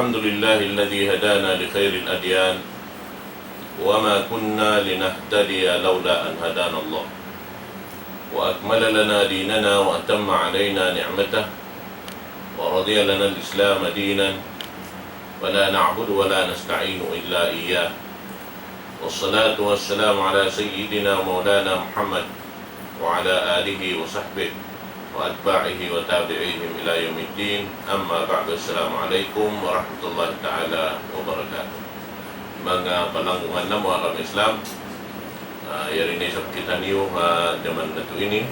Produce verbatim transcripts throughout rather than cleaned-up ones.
الحمد لله الذي هدانا لخير الأديان وما كنا لنهتدي لولا أن هدانا الله وأكمل لنا ديننا وأتم علينا نعمته ورضي لنا الإسلام دينا ولا نعبد ولا نستعين إلا إياه والصلاة والسلام على سيدنا مولانا محمد وعلى آله وصحبه وأتباعه وتابعيهم إلى يوم الدين. أما بعد، السلام عليكم ورحمة الله تعالى وبركاته. Manga palanggungan namu' ha agama Islam, ah, yari na isab kitaniyu ha jaman natu' ini,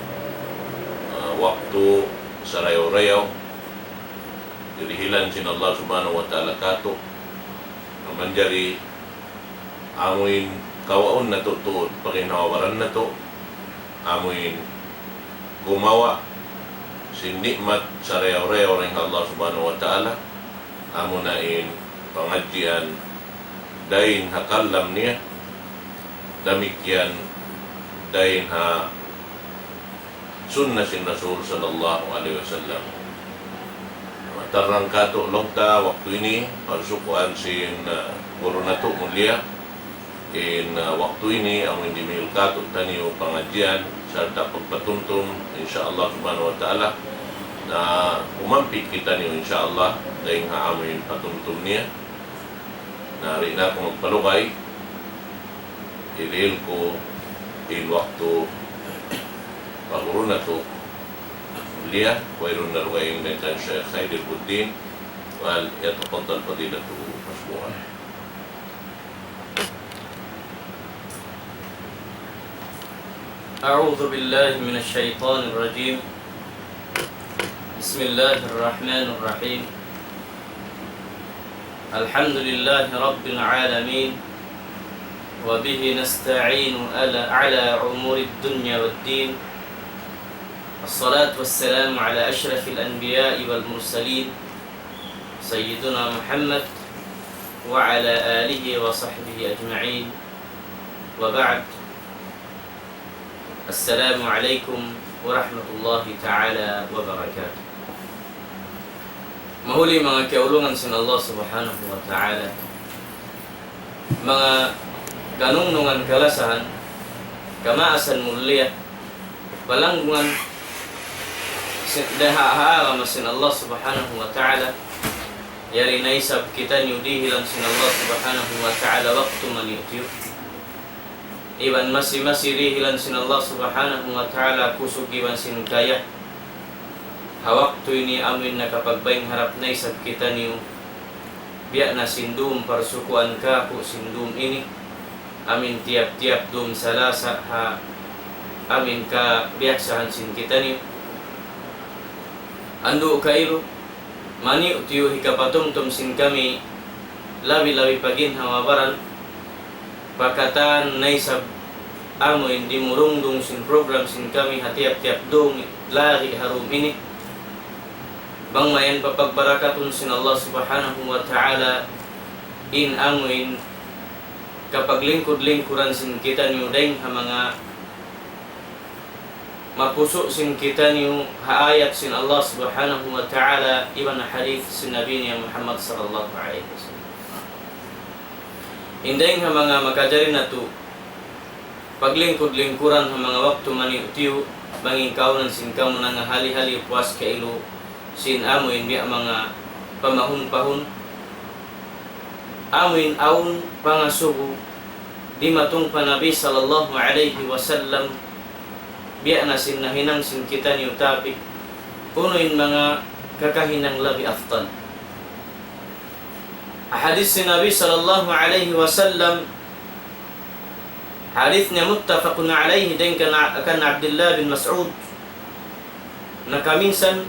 ah, waktu sarayaw-rayaw, dirihilan sin Allah Subhanahu wa Ta'ala katu', na manjari amuin kawaun natu' tuud pa ginhawa-baran natu', amuin gumawa' sin ni'mat sarayaw-rayaw dayn ha Allah Subhanahu wa Ta'ala, amuna in pangadjian dayn ha kalam niya, damikkiyan dayn ha sunna sin Rasul sallallahu alayhi wasallam. Matarrang katu' laung ta waktu ini, parsukuan sin, ah, guru natu' mulia, in, ah, waktu ini, amu in dimihil katu' taniyu pangadjian, sarta' pagpatumtum, insya Allah subhanahu wa ta'ala, na umampit kitaniyu, insya Allah, dayn ha amu in patumtum niya. Na, di' na aku magpalugay, idihil ku in waktu pa guru natu' mulia, wayruun na dugaing dayn kan Sheikh Khairul Buddin, وليتفضل فضيلته مشكورا. أعوذ بالله من الشيطان الرجيم. بسم الله الرحمن الرحيم. الحمد لله رب العالمين، وبه نستعين على، على أمور الدنيا والدين. الصلاة والسلام على أشرف الأنبياء والمرسلين، سيدنا محمد وعلى آله وصحبه أجمعين، وبعد. السلام عليكم ورحمة الله تعالى وبركاته. Mahuli manga kiyaulungan sin Allah Subhanahu wa Ta'ala, manga kanungnungan kalasahan, kamaasan mulia, palanggungan sin, dayn ha, ha agama sin Allah Subhanahu wa Ta'ala, yari na isab kitaniyu dihilan sin Allah Subhanahu wa Ta'ala waktu maniyu-tiyu. Iban masi-masi dihilan sin Allah Subhanahu wa Ta'ala kusug iban sin kaya. Ha waktu ini amuin nakapagbaing harap na isab kitaniyu, biya' na sin dum parsukuan kāku' sin dum ini, amuin tiyap-tiyap dum Salasa ha amuin kabiyaksahan sin kitaniyu. Andu' kailu, maniyu-tiyu hikapatumtum sin kami, labi-labi pa ginhawa-baran, pa katan na isab amuin dimurungdung sin program sin kami ha tiyap-tiyap dum lagi' ha dum ini. Bang mayan papagbarakatun sin Allah Subhanahu wa Ta'ala in amuin kapaglingkud-lingkuran sin kitaniyu dayn ha manga mapusu' sin kitaniyu ha ayat sin Allah Subhanahu wa Ta'ala iban hadith sin Nabi niya Muhammad sallallahu alayhi wasallam. In dayn ha manga makajari natu' paglingkud-lingkuran ha manga waktu maniyu-tiyu, bang in kaawnan sin kamu nangahali-hali puas kailu sin amuin biya' manga pamahun-pahun, amuin awn pangasubu dimatung pa Nabi sallallahu alayhi wasallam, biya' na sin nahinang sin kitaniyu, tapi unu in manga kakahinang labi afdal. Hadith sin Nabi sallallahu alayhi wasallam, hadith niya muttafaqun alayhi, dayn kan, kan Abdullah bin Mas'ud, nakaminsan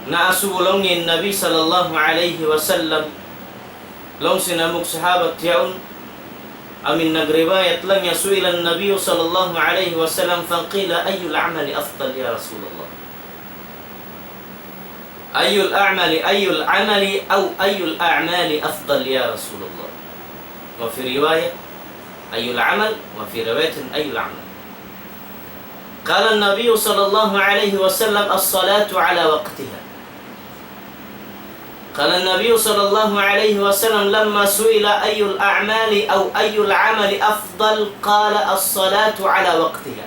naasubu laung niya in Nabi sallallahu alayhi wasallam, laung sin hambuuk sahabat yaun, amuin nagriwayat laung niya, سئل النبي صلى الله عليه وسلم فقيل أي العمل أفضل يا رسول الله؟ أي الأعمال، أي العمل أو أي الأعمال أفضل يا رسول الله؟ وفي رواية، أي العمل؟ وفي رواية، أي العمل؟ قال النبي صلى الله عليه وسلم، الصلاة على وقتها. قال النبي صلى الله عليه وسلم لما سئل أي الأعمال أو أي العمل أفضل، قال: الصلاة على وقتها.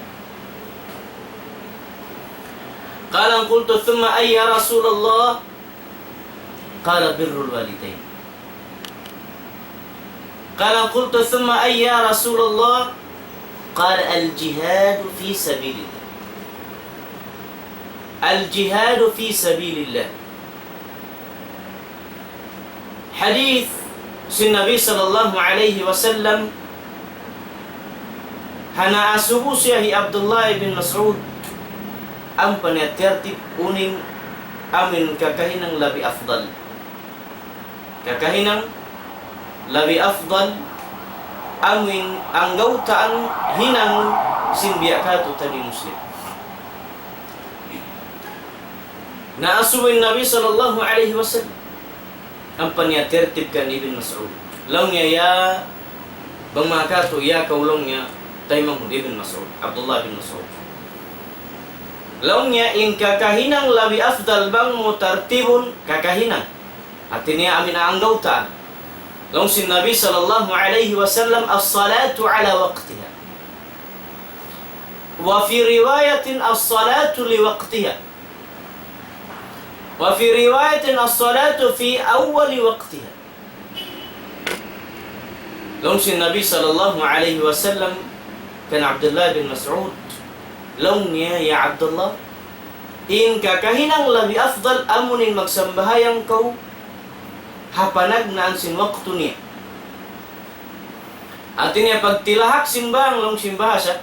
قال: قلت: ثم أي يا رسول الله؟ قال: بر الوالدين. قال: قلت: ثم أي يا رسول الله؟ قال: الجهاد في سبيل الله. الجهاد في سبيل الله. Hadith sin Nabi sallallahu alayhi wasallam, ha naasubu siya hi Abdullah ibn Mas'ud, ampa niya tertib unu in amun kakahinang labi afdal. Kakahinang labi afdal, amun anggawtaan hinang sin biya' katu' taniyu Muslim. Naasubu in Nabi sallallahu alayhi wasallam. Ampa niya tertib kan Ibn Mas'ud. Laung niya, ya, bang manga katu', ya kaw laung niya, taymanghud Ibn Mas'ud, Abdullah bin Mas'ud. Laung niya, in kakahinang labi afdal bang mu tartibun kakahinang. Hati niya amun anggawtaan. Laung sin Nabi sallallahu alayhi wasallam, الصلاة على وقتها. وفي رواية الصلاة لوقتها. وفي رواية الصلاة في أول وقتها. Laung sin Nabi sallallahu alayhi wasallam kan Abdullah bin Mas'ud, laung niya, ya Abdullah, in kakahinang labi afdal amun in magsambahayang kaw ha panagnaan sin waktu niya. Hati niya pagtilahak sin bang laung sin bahasa,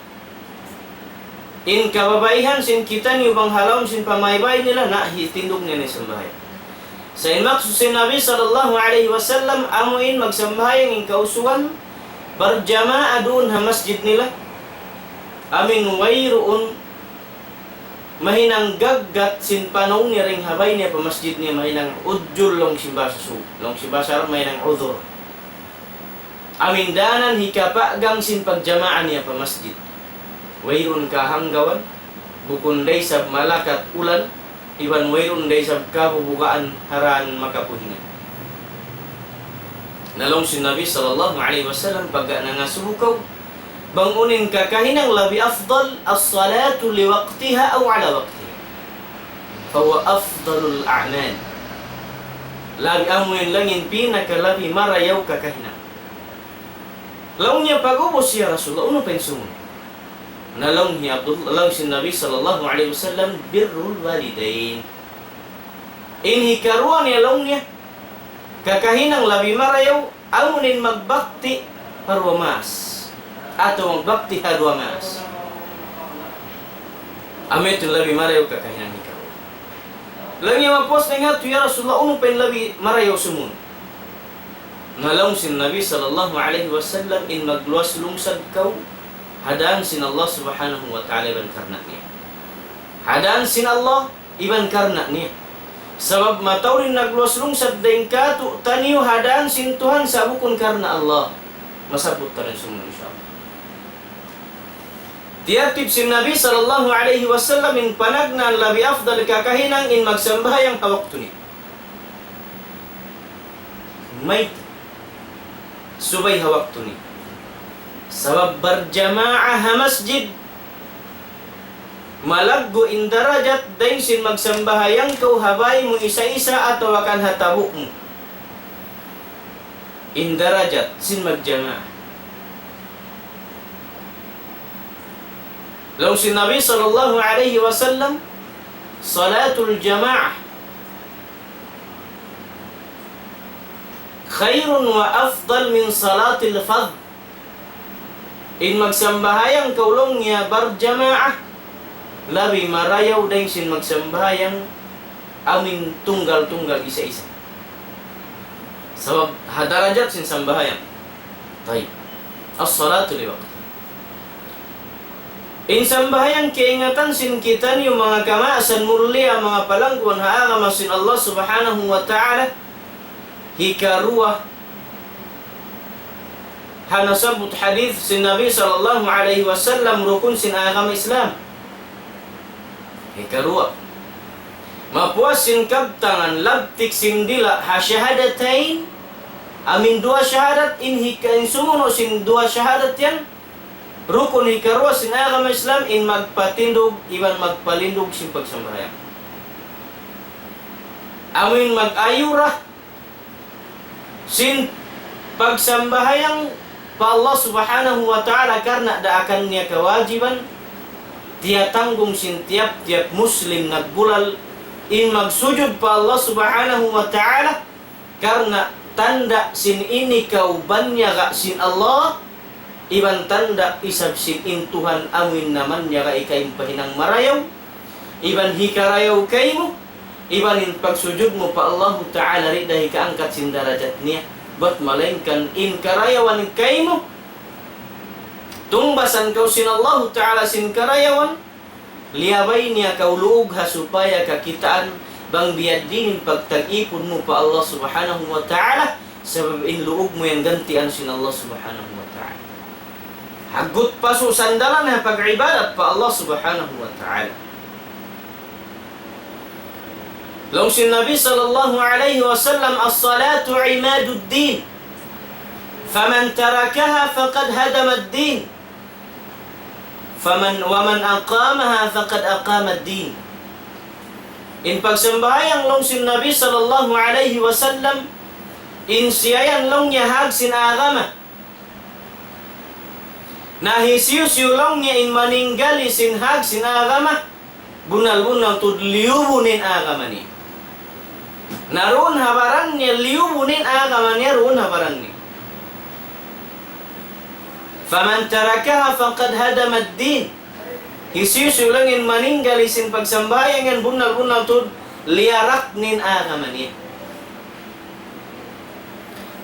in kababaihan sin kitaniyu bang ha lawm sin pamaybay nila, na hitindug niya in sambahayang. Sa' in maksud sin Nabi sallallahu alayhi wasallam, amu in magsambahayang in kausugan, barjamaa duun ha masjid nila. Amu in wayruun mahinang gaggat sin panaw niya dayn ha bay niya pa masjid niya, mahinang udjul laung sin bahasa Sug, laung sin bahasa Arab mahinang udhur. Amu in danan hikapagang sin pagjamaa niya pa masjid. Wayruun kahanggawan, bukun da isab malakat ulan, iban wayruun da isab kabubugaan ha daan makapuhingan. Na laung sin Nabi sallallahu alayhi wasallam, pagga nangasubu kaw, bang unu in kakahinang labi afdal, الصلاة لوقتها أو على وقتها، فهو أفضل الأعمال. Labi amu in laung in pinakalabi marayaw kakahinang. Laung niya, pag'ubus ya Rasulullah, unu pa in sumungun? Na laung hi Abdullah, laung sin Nabi sallallahu alayhi wasallam, بر الوالدين. In hikaruwa niya laung niya, kakahinang labi marayaw, amu in magbakti pa duwa maas, atawa magbakti ha duwa maas. Amu yadtu in labi marayaw kakahinang hikaruwa. Laung niya, mapuas na in hatu, ya Rasulullah, unu pa in labi marayaw sumungun? Na laung sin Nabi sallallahu alayhi wasallam, in magluwas lungsad kaw ha daan sin Allah subhanahu wa ta'ala iban karna' niya. Ha daan sin Allah iban karna' niya. Sabab mataud in nagluwas lungsad dayn kātu'niyu ha daan sin Tuhan sa' bukun karna' Allah. Masabbut ta in sumungun, insya Allah. Tiyartib sin Nabi sallallahu alayhi wasallam in panagnaan labi afdal kakahinang in magsambahayang ha waktu niya. Mayta'? Subay ha waktu niya. Sabab barjamaa ha masjid, malaggu' in darajat dayn sin magsambahayang kaw ha bāy mu isa-isa atawa kan ha tabu' mu. In darajat sin magjamaa. Laung sin Nabi sallallahu alayhi wasallam, صلاة الجماعة خير وأفضل من صلاة الفذ. In magsambahayang kaw laung niya barjamaah, labi marayaw dayn sin magsambahayang amu in tunggal-tunggal isa-isa. Sabab ha darajat sin sambahayang. Tayyib. الصلاة لوقتها. In sambahayang kaingatan sin kitaniyu manga kamaasan mulia, manga palangguan ha agama sin Allah Subhanahu wa Ta'ala, hikaruwa ha nasabbut hadith sin Nabi sallallahu alayhi wasallam rukun sin agama Islam. Hikaruwa. Mapuas sin kabtangan, labtik sin dila' ha shahadatain, amuin duwa shahadat, in hika-, in sumunu' sin duwa shahadat yan, rukun hikaruwa sin agama Islam, in magpatindug iban magpalindug sin pagsambahayang. Amuin mag-ayura sin pagsambahayang pa Allah Subhanahu wa Ta'ala karna' daakan niya kawajiban, tiyatanggung sin tiyap-tiyap Muslim naggulal in magsujud pa Allah Subhanahu wa Ta'ala, karna' tanda' sin ini kawbanyaga sin Allah, iban tanda' isab sin in Tuhan amuin naman niya ka ikaw in pahinang marayaw, iban hikarayaw kaymu, iban in pagsujud mu pa Allahu Ta'ala di' da hikaangkat sin darajat niya, bat malaingkan in karayawan kaymu, tungbasan kaw sin Allahu Ta'ala sin karayawan, liyabay niya kaw luug ha supaya kakitaan bang biya' diin in pagtag-ipun mu pa Allah Subhanahu wa Ta'ala, sabab in luug mu yan gantian sin Allah Subhanahu wa Ta'ala. Haggut pasu' sandalan ha pag-ibadat pa Allah Subhanahu wa Ta'ala. Laung sin Nabi sallallahu alayhi wasallam, الصلاة عماد الدين، فمن تركها فقد هدم الدين، فمن، ومن أقامها فقد أقام الدين. In pagsambahayang laung sin Nabi sallallahu alayhi wasallam, in siya yan laung niya hag sin agama. Na hisiyu-siyu laung niya in maninggali sin hag sin agama, bunnal-bunnal tuud liyubun in agama niya. Na duun ha baran niya liyubun in agama niya, duun ha baran niya. فمن تركها فقد هدم الدين. Hisiyu-siyu laung in maninggali sin pagsambahayang yan, bunnal-bunnal tuud liyarak niya in agama niya.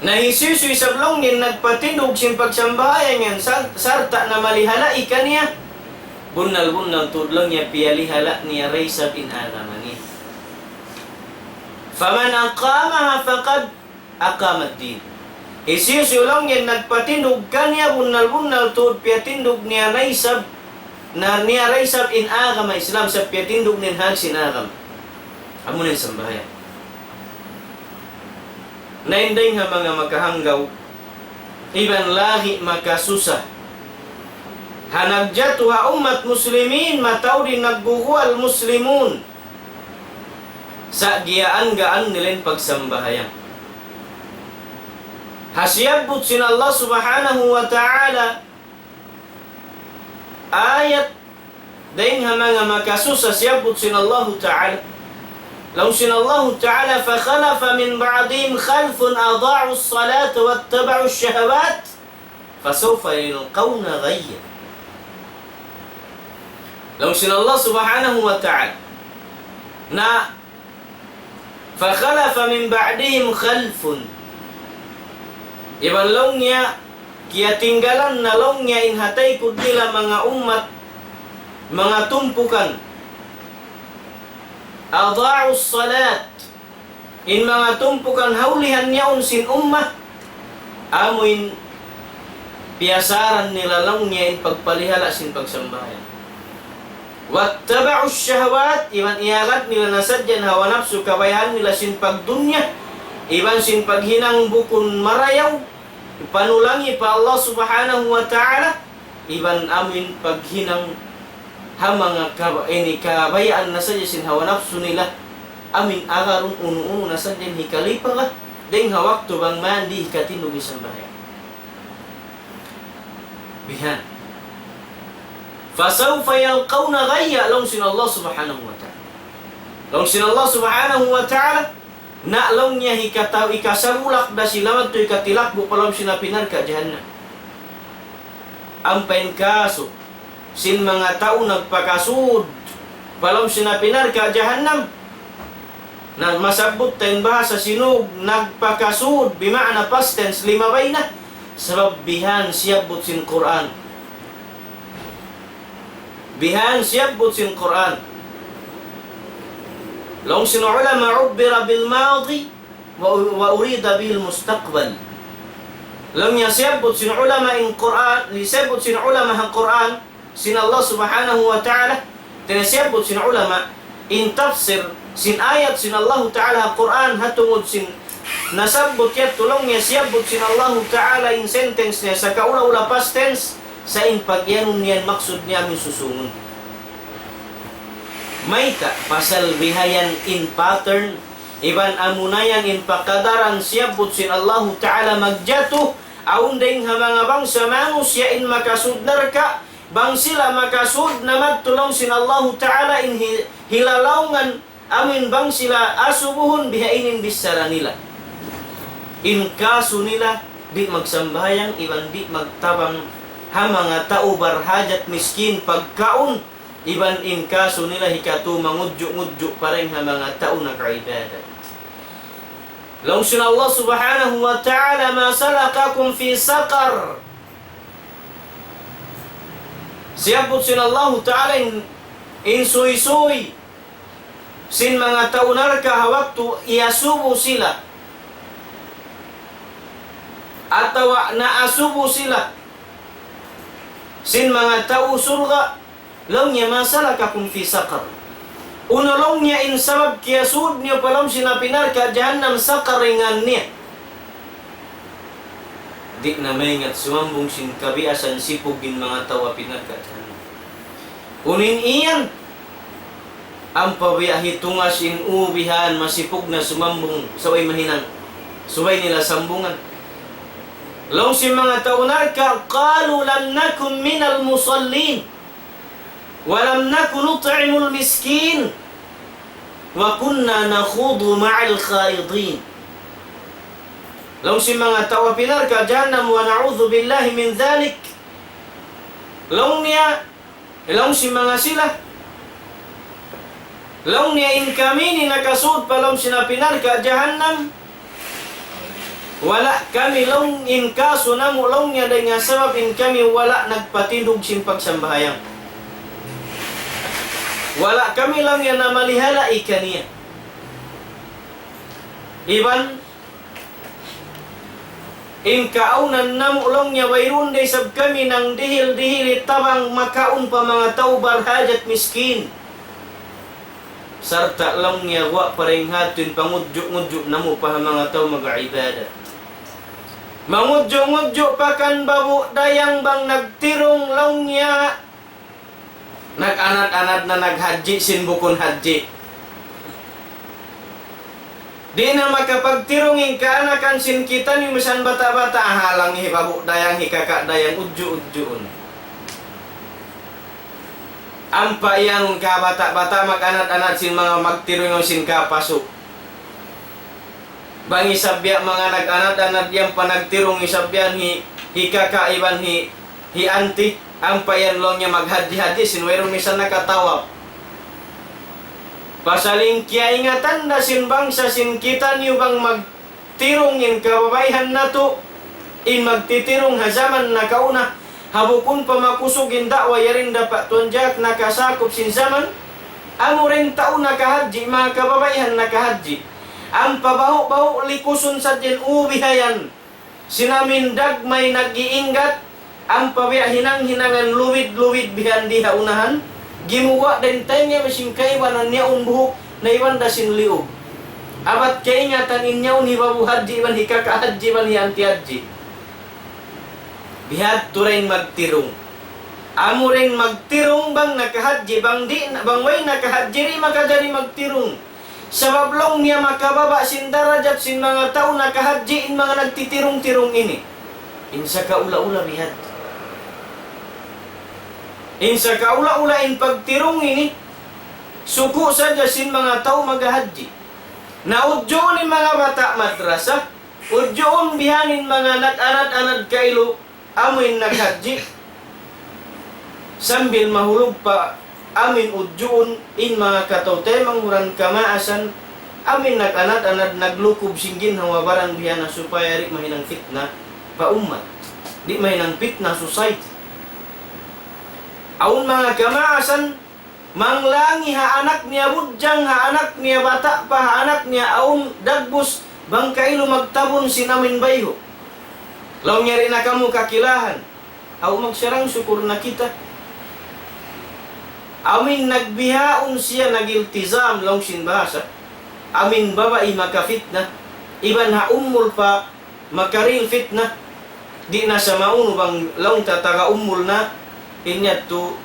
Na hisiyu-siyu isab laung niya in nagpatindug sin pagsambahayang yan sar-, sarta' na malihalai kaniya, bunnal-bunnal tuud laung niya piyalihala' niya da isab in agama niya. فمن أقامها فقد أقام الدين. Hisiyu-siyu laung niya in nagpatindug kaniya, bunnal-bunnal tuud piyatindug niya da isab, na niya da isab in agama Islam, sa' piyatindug niya in hag sin agama. Amuna in sambahayang. Na in dayng ha manga makahanggaw, iban lagi' makasusa ha nagjatu ha ummat muslimin, mataud in nagguguwal muslimun, sa' giyaan-gaan nila in pagsambahayang. Ha siyabbut sin Allah Subhanahu wa Ta'ala, ayat dayng ha manga makasusa siyabbut sin Allahu Ta'ala. Laung sin Allahu Ta'ala, فخلف من بعدهم خلف أضاعوا الصلاة واتبعوا الشهوات فسوف يلقون غيا. Laung sin Allah Subhanahu wa Ta'ala, na فخلف من بعدهم خلف. Iban laung niya, kiyatinggalan na laung niya in ha taykud nila manga ummat, manga tumpukan. أضاعوا الصلاة. In manga tumpukan ha ulihan yaun sin ummat, amuin piyasaran nila laung niya in pagpalihala' sin pagsambahayang. واتبعوا الشهوات, iban iyagad nila na sadja in hawa napsu kabayaan nila sin pagdunya, iban sin paghinang bukun marayaw, panulangi pa Allah Subhanahu wa Ta'ala, iban amuin paghinang ha manga kaba-, ini kabayaan na sadja sin hawa napsu nila, amuin agarun unu-unu na sadja in hikalipaga, dayng ha waktu bang mandi hikatindug in sambahayang. Bihan. فسوف يلقون غيا, laung sin Allah Subhanahu wa Ta'ala. Laung sin Allah Subhanahu wa Ta'ala, na laung niya hikataw, hikasabulak da sila madtu hikatilakbu' pa lawm sin api narka' jahannam. Ampa in kasu sin manga tau nagpakasud pa lawm sin api narka' jahannam. Na masabbut ta in bahasa sinug nagpakasud, bima'na past tense, limabay na. Sabab bihan siyabbut sin Qur'an. Bihan siyabbut sin Qur'an. Laung sin ulama, عبر بالماضي و-، وأريد به المستقبل. Laung niya siyabbut sin ulama in Qur'an, siyabbut sin ulama ha Qur'an, sin Allah Subhanahu wa Ta'ala, hāti niya siyabbut sin ulama, in tafsir, sin ayat sin Allahu Ta'ala ha Qur'an, ha tungud sin nasabbut yadtu, laung niya siyabbut sin Allahu Ta'ala in sentence niya sa kaula-ula past tense, sa in pag-iyanun niya in maksud niya amu in susūngun. Mayta'? Pasal bihayan in pattern, iban amuna yan in pakadaran siyabbut sin Allahu Ta'ala magjatu, awn dayng ha manga bangsa manusiya' in makasud narka', bang sila makasud na madtu laung sin Allahu Ta'ala in hi-, hilalaungan amu in bang sila asubuhun, bihaini in bichara nila. In kasu nila, di' magsambahayang iban di' magtabang ha manga tau barhajat miskin pagkaun, iban in kasu nila hikatu mangudju'-ngudju' pa dayn ha manga tau nag-ibadat. Laung sin Allah Subhanahu wa Ta'ala, ما سلككم في سقر؟ Siyabbut sin Allahu Ta'ala in, in suysuy sin manga tau narka' ha waktu iyasubu sila atawa naasubu sila sin manga tau surga', laung niya, ما سلككم في سقر؟ Unu laung niya in sabab kiyasud niyu pa lawm sin api narka' jahannam, Saqar in ngan niya? Di' na maingat sumambung sin kabiasan sipug in manga tau api narka' jahannam. Unu in iyan? Ampa biya' hitungas in ubihan, masipug na sumambung, subay mahinang, subay nila sambungan. Laung sin manga tau narka', قالوا لم نكن من المصلين ولم نكن نطعم المسكين وكنا نخوض مع الخائضين. Laung sin manga tau api narka' jahannam, ونعوذ بالله من ذلك. Laung niya, laung sin manga sila, laung niya, in kami ini nakasud pa lawm sin api narka' jahannam, wala' kami laung in kasu namu' laung niya dayn ha sabab in kami wala' nagpatindug sin pagsambahayang. Wala' kami laung niya namalihala' kaniya. Iban in kaawnan namu' laung niya wayruun da isab kami nangdihil-dihil tabang makaun pa manga tau barhajat miskin. Sarta' laung niya guwa' pa dayn ha yadtu in pangudju'-ngudju' namu' pa ha manga tau mag-ibadat. Mangudju'-ngudju' pa kan Babu' Dayang bang nagtirung laung niya nag-anad-anad na naghajji sin bukun hajji. Di' na makapagtirung in kaanakan sin kitaniyu misan bata'-bata', ahalang hi Babu' Dayang, hi Kaka' Dayang, udju'-udjuun. Ampa iyanun kabata'-bata' mag-anad-anad sin manga magtirung sin kapasu'. Bang isab biya' manga nag-anad-anad yan pa nagtirung isab yan hi, hi kaka' iban hi, hi anti, ampa yan laung niya maghajji-hajji sin wayruun misan nakatawaf. Pasal in kiyaingatan da sin bangsa sin kitaniyu bang magtirung in kababaihan natu', in magtitirung ha jaman nakauna, ha bukun pa makusug in da'wa yari in dapat tuwan jak nakasakup sin jaman, amu ra in tau nakahajji, manga kababaihan nakahajji. Ampa bahu'-bahu' likusun sadja in ubi hayan. Sin amin dagmay nag-iinggat, ampa biya' hinang-hinangan luwid-luwid bihan di ha unahan, gimuwa' da in taynga sin kaibanan yaun buhuk, naiban da sin liug. Abat kaingatan in yaun hi babu' hajji iban hi kaka' hajji iban hi anti hajji. Bihadtu ra in magtirung. Amu ra in magtirung bang nakahajji, bang di', bang way nakahajji di' makajari magtirung. Sabab laung niya makababa' sin darajat sin manga tau nakahajji in manga nagtitirung-tirung ini. In sakaula-ula bihadtu. In sakaula-ula in pagtirung ini, suku' sadja sin manga tau maghahajji. Na udjuun in manga bata' madrasa, udjuun bihan in manga nag-anad-anad kailu, amu in naghajji, sambil mahulug pa amu in udjuun in manga kataw-taymanghuran kamaasan, amu in nag-anad-anad naglukub sin ginhawa-baran bihan na supaya di' mahinang fitna pa ummat, di' mahinang fitna society. Awn manga kamaasan, manglangi ha anak niya budjang, ha anak niya bata' pa, ha anak niya awn dagbus, bang kailu magtabun sin amin bayhu'. Laung niya di' na kamu kakilahan. Aw magsarang-sukur na kita. Amin nagbihaun siya nag-iltizam laung sin bahasa. Amin babai makafitna. Iban ha ummul pa makarihil fitna. Di' na sa maunu bang laung ta taga ummul na, in yadtu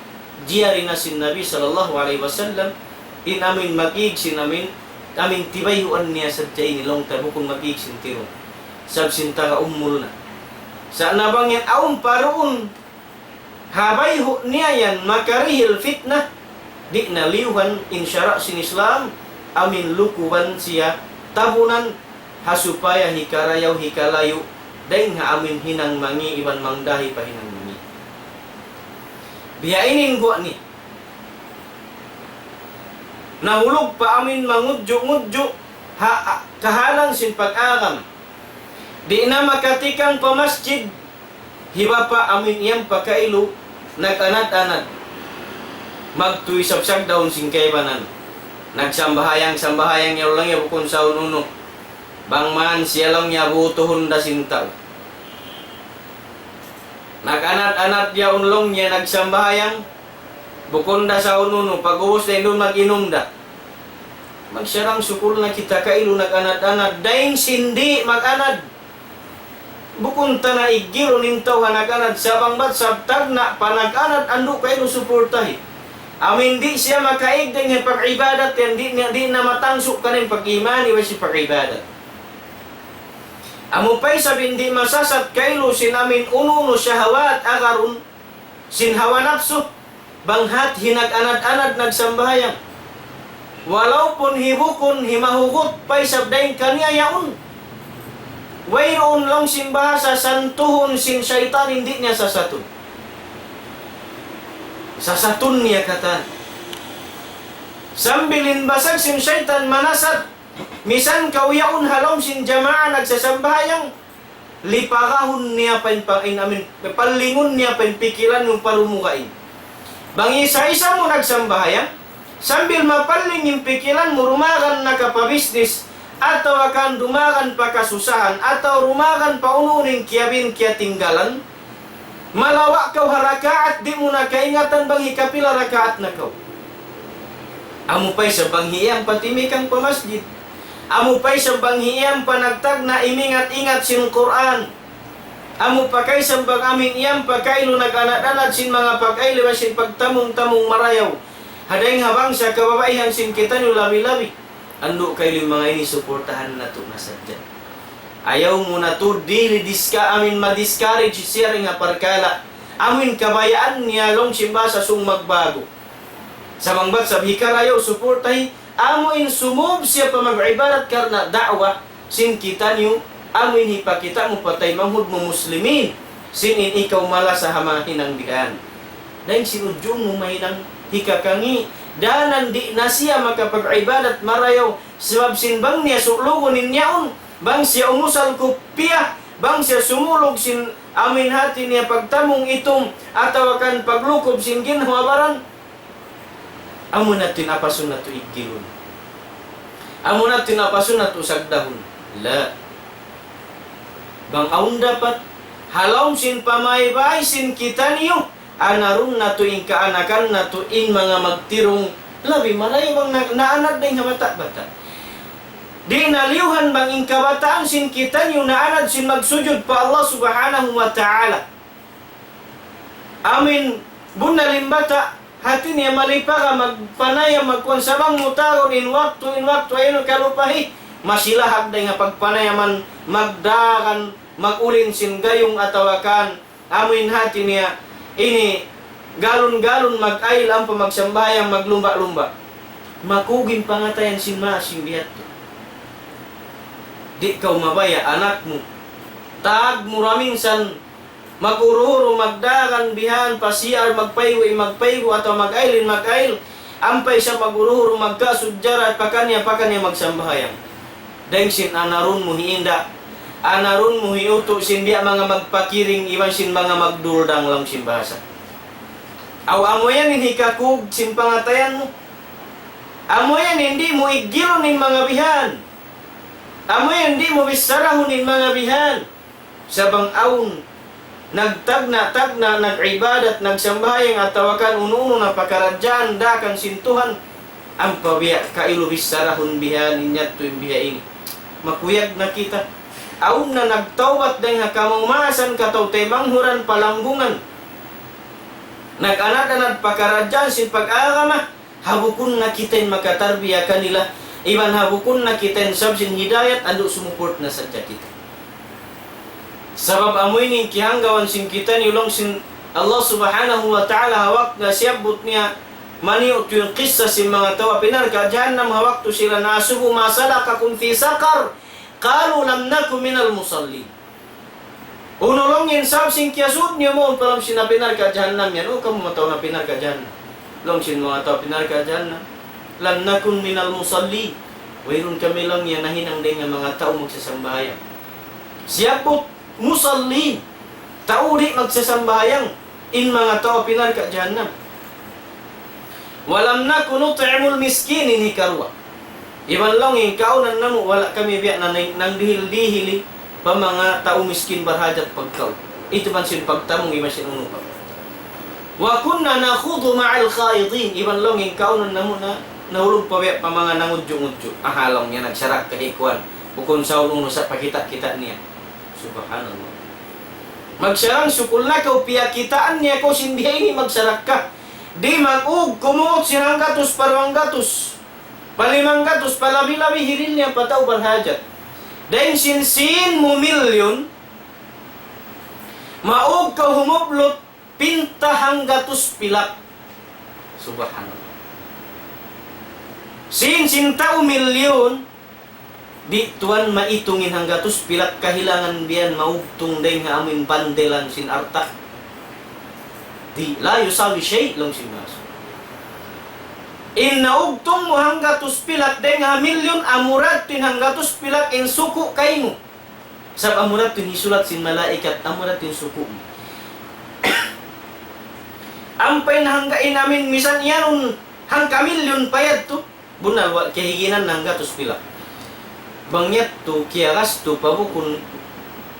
jiyari na sin Nabi sallallahu alayhi wasallam, in amin mag-ig sin amin, amin tibayhuan niya sadja ini laung ta bukun mag-ig sin tirung. Sabab sin taga ummul na. Sa' na bang yan awn pa duun, ha bayhu' niya yan makarihil fitna, di' na liyuhan in sara' sin Islam, amin lukuban siya tabunan, ha supaya hikarayaw hikalayu', dayn ha amin hinang mangi' iban mangdahi pa hinang mangi'. Biya' ini in guwa' ni. Nahulug pa amin mangudju'-ngudju', ha, kahalan sin pag-agama. Di' na makatikang pa masjid, hi bapa' amin iyam pa kailu, nag-anad-anad. Magtuy isab sagdaun sin kaibanan. Nagsambahayang-sambahayang yaun laung niya bukun sa unu-unu. Bang man siya laung niya butuhun da sin tau. Nag-anad-anad yaun laung niya nagsambahayang. Bukun da sa unu-unu, pag-ubus da in duun mag-inum da. Magsarang-sukul na kita kailu nag-anad-anad, dayn sin di' mag-anad. Bukun ta na iggilun in tau ha nag-anad, sa' bang bat sab tagna' pa nag-anad, andu' kailu supurtahi. Amin di' siya makaig dayn ha pag-ibadat yan, di' na, di' na matangsu' kaniya in pag-iman, iban sin pag-ibadat. Amu pa isab in di' masasat kailu sin amin unu-unu shahawat agarun, sin hawa napsu, bang hat hinag-anad-anad nagsambahayang. Walaupun hibukun, himahugut, pa isab dayn kaniya yaun. Wayruun laung sin bahasa santuhun sin saytan in di' niya sasatun. Sasatun niya katan. Sambil in basag sin saytan manasat, misan kaw yaun ha lawm sin jamaa nagsasambahayang, lipagahun niya pa in pa-, in amin, palingun niya pa in pikilan mu pa lumugain. Bang isa-isa mu nagsambahayang, sambil mapaling in pikilan mu, dumagan na ka pa business, atawa kan dumagan pa kasusahan, atawa dumagan pa unu-unu in kiyabin kiyatinggalan, malawa' kaw ha rakaat, di' mu na kaingatan bang hikapila rakaat na kaw. Amu pa isab bang hi iyam pa timikang pa masjid. Amu pa isab bang hi iyam pa nagtagna' imingat-ingat sin Qur'an. Amu pa kaysa bang amin iyam pa kailu nag-anad-anad sin manga pag-ayl iban sin pagtamung-tamung marayaw. Ha dayng ha bangsa kababaihan sin kitaniyu labi-labi. Andu' kailu in manga ini suportahan natu' na sadja. Ayaw mu na tuud dili diska-, amin ma-discourage siya dayn ha parkala'. Amin kabayaan niya laung sin bahasa sung magbago. Sa' bang bat sab hikarayaw suportahi, amu in sumūb siya pa mag-ibadat karna' da'wa sin kitaniyu, amu in hipakita' mu pa taymanghud mu muslimin, sin in ikaw malasa ha manga hinang bihan. Dayn sin ujung mu mahinang hikakangi', danan di' na siya makapag-ibadat marayaw, sabab sin bang niya sulugun in yaun, bang siya umusal kupiya, bang siya sumulug sin amin hati niya pagtamung itum, atawa kan paglukub sin ginhawa-baran, amu na in apasun natu' iggilun. Amu na in apasun natu' sagdahun. La. Bang awn dapat, ha lawm sin pamaybay sin kitaniyu, anarun natu' in kaanakan natu' in manga magtirung, labi marayaw bang na-, naanad dayng ha bata'-bata'. Di' na liyuhan bang in kabataan sin kitaniyu naanad sin magsujud pa Allah Subhanahu wa Ta'ala. Amin, bunnal in bata', hati niya malipaga magpanayam magkuan sa' bang mutagun in waktu, in waktu, ayaw kalupahi. Masilahag dayng ha pagpanayaman, magdagan, mag-ulin sin gayung atawa kan, amin hati niya, ini galun-galun mag-ayl ampa magsambahayang, maglumba'-lumba'. Makug in pangatayan sin maas sin biya' yadtu. Di' kaw mabaya' anak mu. Tag mu ra minsan, mag-uru-uru, magdagan bihan, pa C R, magpaygu' in magpaygu', atawa mag-ayl in mag-ayl, ampa isab mag-uru-uru, magkasujjara, pakaniya-pakaniya magsambahayang. Dayng sin anarun mu hi inda', anarun mu hi utu' sin biya' manga magpakiring, iban sin manga magduldang laung sin bahasa. Aw amu yan in hikakug sin pangatayan mu. Amu yan in di' mu iggilun in manga bihan. Amu yan in di' mu bissarahun in manga bihan. Sa' bang awn nagtagna'-tagna', nag-ibadat, nagsambahayang, atawa kan unu-unu na pakaradjaan daakan sin Tuhan, ampa biya' kailu bissarahun bihan in yadtu in biha ini. Makuyag na kita. Awn na nagtawbat dayn ha kamaumasan, kataw-taymanghuran, palambungan. Nag-anad-anad pakaradjaan sin pag-agama, ha bukun na kita in makatarbiya kanila, iban ha bukun na kita in sabab sin hidayat, andu' sumupurt na sadja kita. Sabab amu ini in kiyahanggawan sin kitaniyu laung sin Allah Subhanahu wa Ta'ala ha waktu na siyabbut niya maniyu' tuud in kissa sin manga tau api narka' jahannam ha waktu sila naasubu, ما سلككم في سقر؟ قالوا لم نك من المصلين. Unu laung in sabab sin kiyasud niyu mawn pa lawm sin api narka' jahannam yan? O kamu manga tau api narka' jahannam. Laung sin manga tau api narka' jahannam, لم نك من المصلين. Wayruun kami laung yan nahinang dayn ha manga tau magsasambahayang. Siyabbut musallin, tau di' magsasambahayang, in manga tau api narka' jahannam. ولم نك نطعم المسكين, in hikaruwa. Iban laung in kaunan namu', wala' kami biya' na nang, nangdihil-dihili pa manga tau miskin barhajat pagkaun. Iban sin pagtamung, iban sin unu pa. وكنا نخوض مع الخائضين. Iban laung in kaunan namu' na, nahulug pa biya' pa manga nangudju'-ngudju'. Aha laung niya, nagsarakka hi kuwan. Bukun sa unu-unu sa pakita'-kita' niya. Subhanallah. Magsarang-sukul na kaw, piyakitaan niya kaw sin biha ini magsarakka. Di' mag-ug kumuut sin hanggatus pa duwanggatus, pa limanggatus, pa labi-labi hiril niya pa tau barhajat. Dayn sin sin mu milyun, maug kaw humublut pinta hanggatus pilak. Subhanallah. Sin, sin tau milyun, di' tuwan maitung in hanggatus pilak kahilangan biyan maugtung dayn ha amuin bandelan sin alta'. Di', لا يساوي شيء, laung sin Rasul. In naugtung mu hanggatus pilak dayn ha milyun, amura tuud in hanggatus pilak in suku' kaymu. Sabab amura tuud in hisulat sin malaikat, amura tuud in suku' mu. Ampa in hangga in amuin misan iyanun hangka milyun pa yadtu. Bunnal wala' kiyahiginan hanggatus pilak. Bang yadtu kiyagastu pa bukun,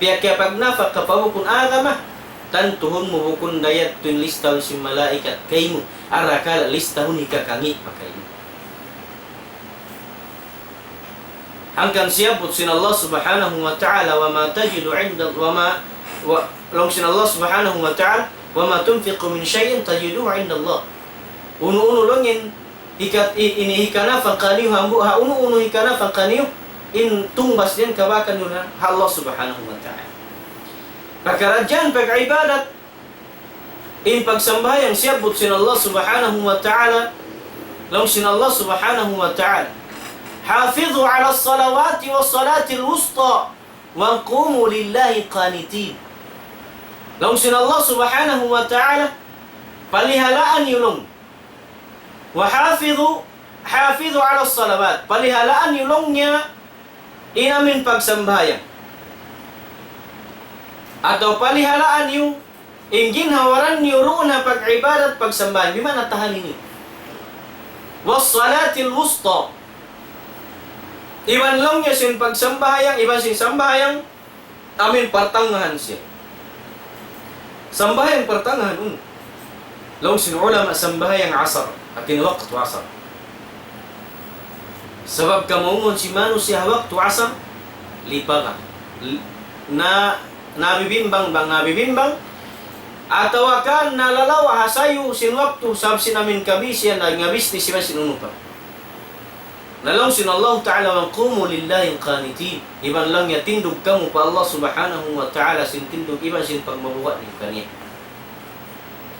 piya-, kiyapagnafaka pa bukun agama, tantuhun mu bukun da yadtu in listahun sin malaikat kaymu, arakala' listahun hikakangi' pa kaymu. Hangkan siyabbut sin Allah Subhanahu wa Ta'ala, وما تجد عند، وما، wa-, laung sin Allah Subhanahu wa Ta'ala, وما تنفقوا من شيء تجدوه عند الله. Unu-unu laung in hika-, i-, ini hikanafaka niyu hambuuk, ha unu-unu hikanafaka niyu, in tungbas niyan kabakan niyu ha Allah Subhanahu wa Ta'ala. Pakaradjaan pag-ibadat, in pagsambahayang siyabbut sin Allah Subhanahu wa Ta'ala, laung sin Allah Subhanahu wa Ta'ala, حافظوا على الصلوات والصلاة الوسطى وقوموا لله قانتين. Laung sin Allah Subhanahu wa Ta'ala, palihalaan niyu laung. وحافظوا، حافظوا على الصلوات. Palihalaan niyu laung niya in amuin pagsambahayang. Atawa palihalaan niyu in ginhawa-baran niyu duun ha pag-ibadat, pagsambahayang. Di' man atahan ini. والصلاة الوسطى. Iban laung niya sin pagsambahayang, iban sin sambahayang amuin partangahan siya. Sambahayang partangahan, unu? Laung sin ulama, sambahayang asar, hati niya waktu asar. Sabab kamaungun sin manusiya' waktu asar, lipaga. L-, na, nabibimbang bang, nabibimbang, atawa kan nalalawa' ha sayu sin waktu, sabab sin amuin kabisihan, nagngabisnis iban sin unu pa. Na laung sin Allah Ta'ala, وقوموا لله قانتين. Iban laung niya tindug kamu pa Allah Subhanahu wa Ta'ala sin tindug iban sin pagmabuga' niyu kaniya.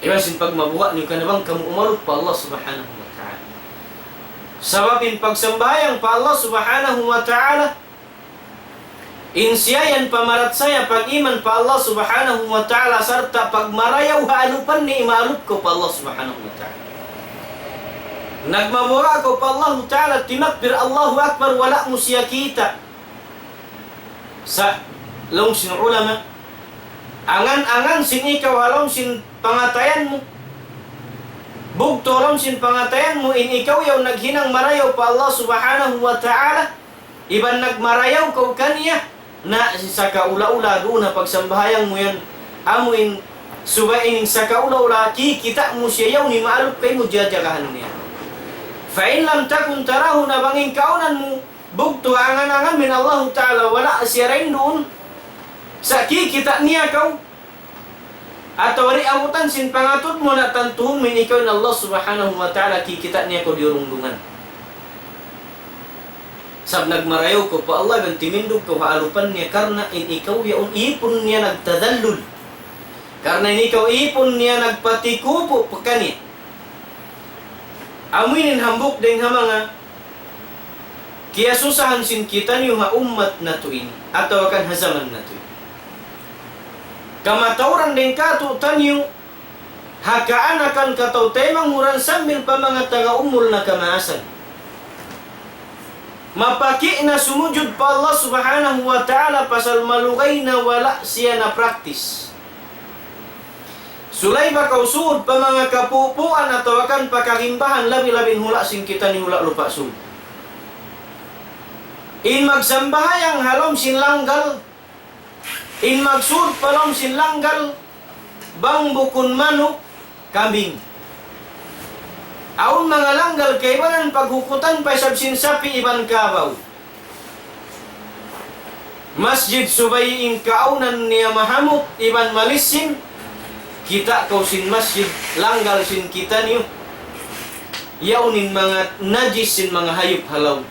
Iban sin pagmabuga' niyu kaniya bang kamu umalup pa Allah Subhanahu wa Ta'ala. Sabab in pagsambahayang pa Allah Subhanahu wa Ta'ala, in siya yan pamarachaya pag-iman pa Allah Subhanahu wa Ta'ala sarta' pagmarayaw ha alupan niya, imalup kaw pa Allah Subhanahu wa Ta'ala. Nagmabuga' kaw pa Allah Ta'ala, timakbir, Allahu Akbar, wala' mu siya kita'. Sa' laung sin ulama, angan-angan sin ikaw ha lawm sin pangatayan mu, bugtu' ha lawm sin pangatayan mu, in ikaw yaun naghinang marayaw pa Allah Subhanahu wa Ta'ala, iban nagmarayaw kaw kaniya, na sakaula-ula duun ha pagsambahayang mu yan, Amu in subay in sakaula-ula kikita' mu siya yaun in maalup kaymu jajagahan niya. فإن لم تكن تراه, na bang in kaunan mu bugtu' angan-angan mu in Allahu Ta'ala, wala' siya dayn duun, sa' kikita' niya kaw, atawa di' abutan sin pangatud mu, na tantuhun mu in ikaw in Allah Subhanahu wa Ta'ala kikita' niya kaw diyurungdungan. Sabab nagmarayaw kaw pa Allah iban timindug kaw ha alupan niya karna' in ikaw yaun ipun niya nagtadallul. Karna' in ikaw ipun niya nagpatikupu' pa kaniya. Amu ini in hambuuk dayn ha manga kiyasusahan sin kitaniyu ha ummat natu' ini, atawa kan ha jaman natu' ini. Kamatauran dayn kātu'niyu, ha kaanakan, kataw-taymanghuran sambil pa manga taga umul na kamaasan. Mapaki' na sumujud pa Allah Subhanahu wa Ta'ala pasal malugay na wala' siya na-practice. Sulay ba kaw sud pa manga kapupuan atawa kan pa kagimbahan, labi-labi in hula' sin kitaniyu hula' Lupa' Sug. In magsambahayang ha lawm sin langgal, in magsud pa lawm sin langgal, bang bukun manuk, kambing. Awn manga langgal kaibanan paghukutan pa isab sin sapi' iban kabaw. Masjid subay in kaawnan niya mahamut iban malissin, kita' kaw sin masjid, langgal sin kitaniyu, yaun in manga najis sin manga hayup ha lawm.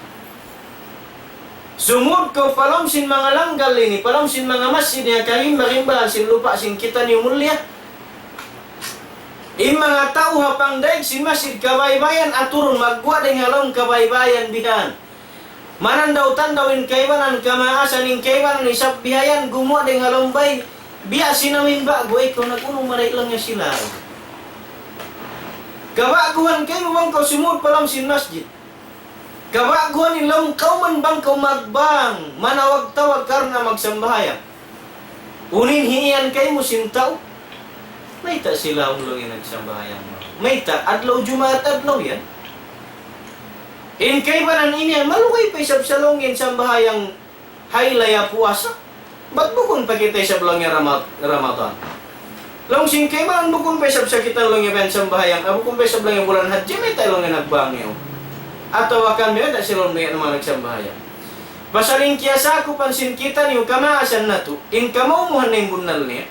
Sumud kaw pa lawm sin manga langgal ini, pa lawm sin manga masjid ini, ha kagimba-gimbahan sin lupa' sin kitaniyu mulliya. In manga tau ha pangdaig sin masjid kabaybayan aturun, magguwa' dayn ha lawm kabaybayan bihan. Manandaw-tandaw in kaibanan kamaasan, in kaibanan isab bihayan gumuwa' dayn ha lawm bay. Biya' sin amin ba'gu, ikaw nag-unu marayaw laung niya sila. Kaba'guhan kaymu bang kaw sumud pa lawm sin masjid. Kaba'guhan in lawm kawman bang kaw magbang, manawag-tawag karna' magsambahayang. Unu in hiiyan kaymu sin tau? Mayta' sila laung niya nagsambahayang? Mayta'? Adlaw Jumaat adlaw yan. In kaibanan ini, malugay pa isab sa laung niya in sambahayang haylaya puasa. Bat bukun pa kita isab laung niya Rama-, Ramadan. Laung sin kaibanan bukun pa isab sa kita laung niya bihan sambahayang, ah, bukun pa isab laung niya bulan Hajji, mayta' laung niya nagbang niya. Atawa kan mayta' sila laung niya naman nagsambahayang. Pasal in kiyasakupan sin kitaniyu kamaasan natu', in kamaumuhan na in bunnal niya.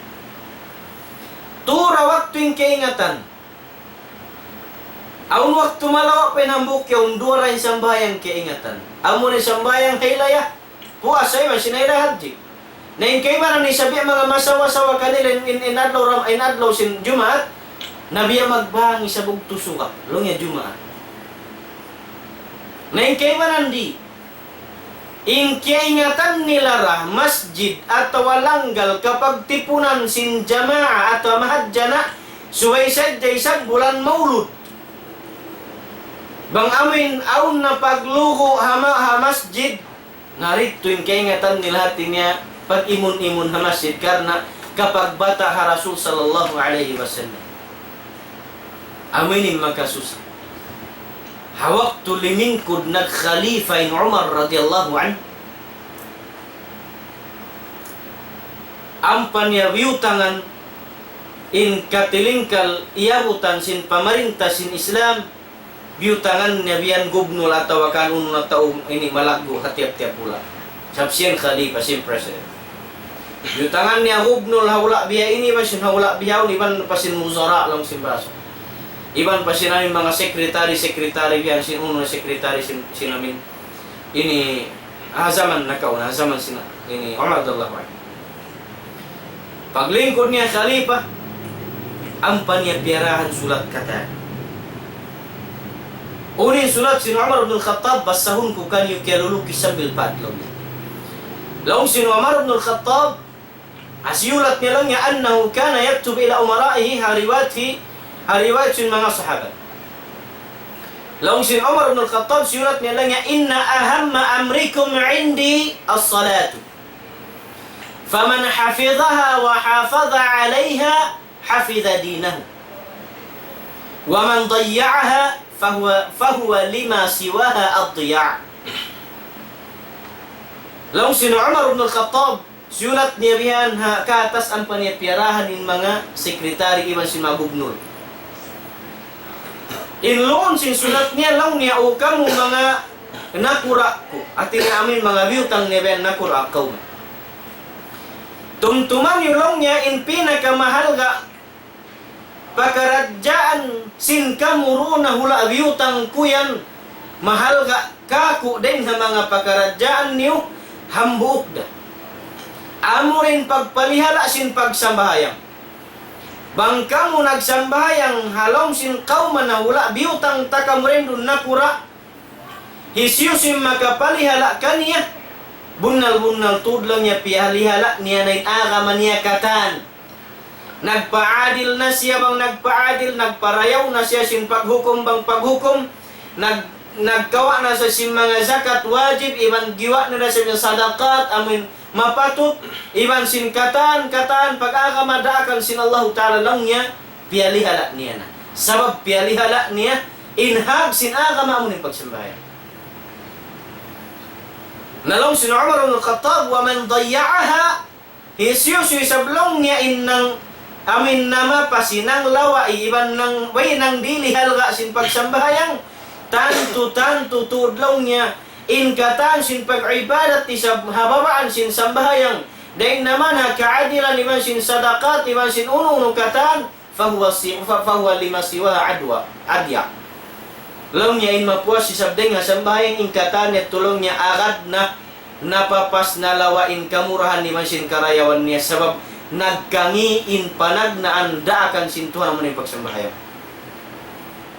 Tura waktu in kaingatan. Awn waktu malawa' pa in hambuuk yaun, duwa ra in sambahayang kaingatan. Amu in sambahayang haylaya puasa iban sin haylaya hajji. Na in kaibanan isab biya' manga masawa-sawa kanila in, in, in adlaw Ram-, in adlaw sin Jumaat, na biya' magbang isab bugtu' suga, laung niya Jumaat. Na in kaibanan di', in kiyaingatan nila ra masjid atawa langgal kapagtipunan sin jamaa atawa mahadjana', subay sadja isab bulan Maulud. Bang amuin awn na paglugu' ha ma-, ha masjid, na didtu in kaingatan nila hati niya pag-imun-imun ha masjid karna' kapagbata' ha Rasul sallallahu alayhi wasallam. Amu ini makasusa. Ha waktu limingkud nag-khalifa in Umar radiyallahu anhu, ampa niya biyutangan in katilingkal iyabutan sin pamarinta sin Islam, biyutangan niya biya' gubnul atawa kan unu na tau ini malaggu' ha tiyap-tiyap hula'. Sabab siya in khalifa, siya in president. Biyutangan niya gubnul ha hula' biya' ini, iban sin ha hula' biya' yaun, iban pa sin muzara laung sin bahasa. Iban pa sin amin manga secretary, secretary biya' sin unu na secretary sin, sin amin. Ini, ha jaman nakauna, ha jaman sin ini Umar radiyallahu anhu. Paglingkud niya khalifa, ampa niya piyarahan sulat katan. Unu in sulat sin Umar ibn al-Khattab, basahun ku kaniyu kiyalulukis sambil pa adlaw niya. Laung sin Umar ibn al-Khattab, ha siyulat niya laung niya, أنه كان يكتب إلى أمرائه, ha riwayat hi, ha riwayat sin manga sahabat. Laung sin Umar ibn al-Khattab, siyulat niya laung niya, إن أهم أمركم عندي الصلاة. فمن حفظها وحافظ عليها حفظ دينه. ومن ضيعها فهو، فهو لما سواها الضياع. Laung sin Umar ibn al-Khattab, Siyulat niya bihan ha katas ampa niya piyarahan in manga sekretary iban sin manga gubnul. In laung sin sulat niya, laung niya, "O kamu manga nakura' ku." Hati niya amuin manga biyutang niya bihan nakura' kaw. "Tumtuma niyu," laung niya, "in pinakamahalga' pakaradjaan sin kamu duun ha hula' biyutang ku yan, mahalga' kāku' dayn ha manga pakaradjaan niyu hambuuk da. Amura in pagpalihala' sin pagsambahayang. Bang kamu nagsambahayang ha lawm sin kawman ha hula' biyutang ta kamu dayn duun nakura', hisiyu-siyu in makapalihala' kaniya, bunnal-bunnal tuud laung niya piyalihala' niya na in agama niya katan. Nagpaadil na siya bang nagpaadil, nagparayaw na siya sin paghukum bang paghukum, nag-, nagkawa' na siya sin manga zakat wajib, iban giwa' na siya sin sadaqat, amuin mapatut, iban sin katan-katan pag-agama daakan sin Allahu Ta'ala," laung niya, piyalihala' niya na. Sabab piyalihala' niya in hak sin agama amuin pagsambahayang. Na laung sin Umar ibn Khattab, "ومن ضيعها," hisiyu-siyu isab laung niya in nang amuin namapas, in nang lawai, iban nang way nang dili halga' sin pagsambahayang, tantu-tantu tuud laung niya, in katan sin pag-ibadat isab ha babaan sin sambahayang, dayn naman ha kaadilan iban sin sadaqat, iban sin unu-unu katan, فهو سي-، ف-، فهو لما سواها أدوى، أضيع. Laung niya in mapuas isab dayn ha sambahayang in katan niya, laung niya agad na napapas na lawa' in kamurahan iban sin karayawan niya, sabab nagkangi' in panagnaan daakan sin Tuhan amuin pagsambahayang.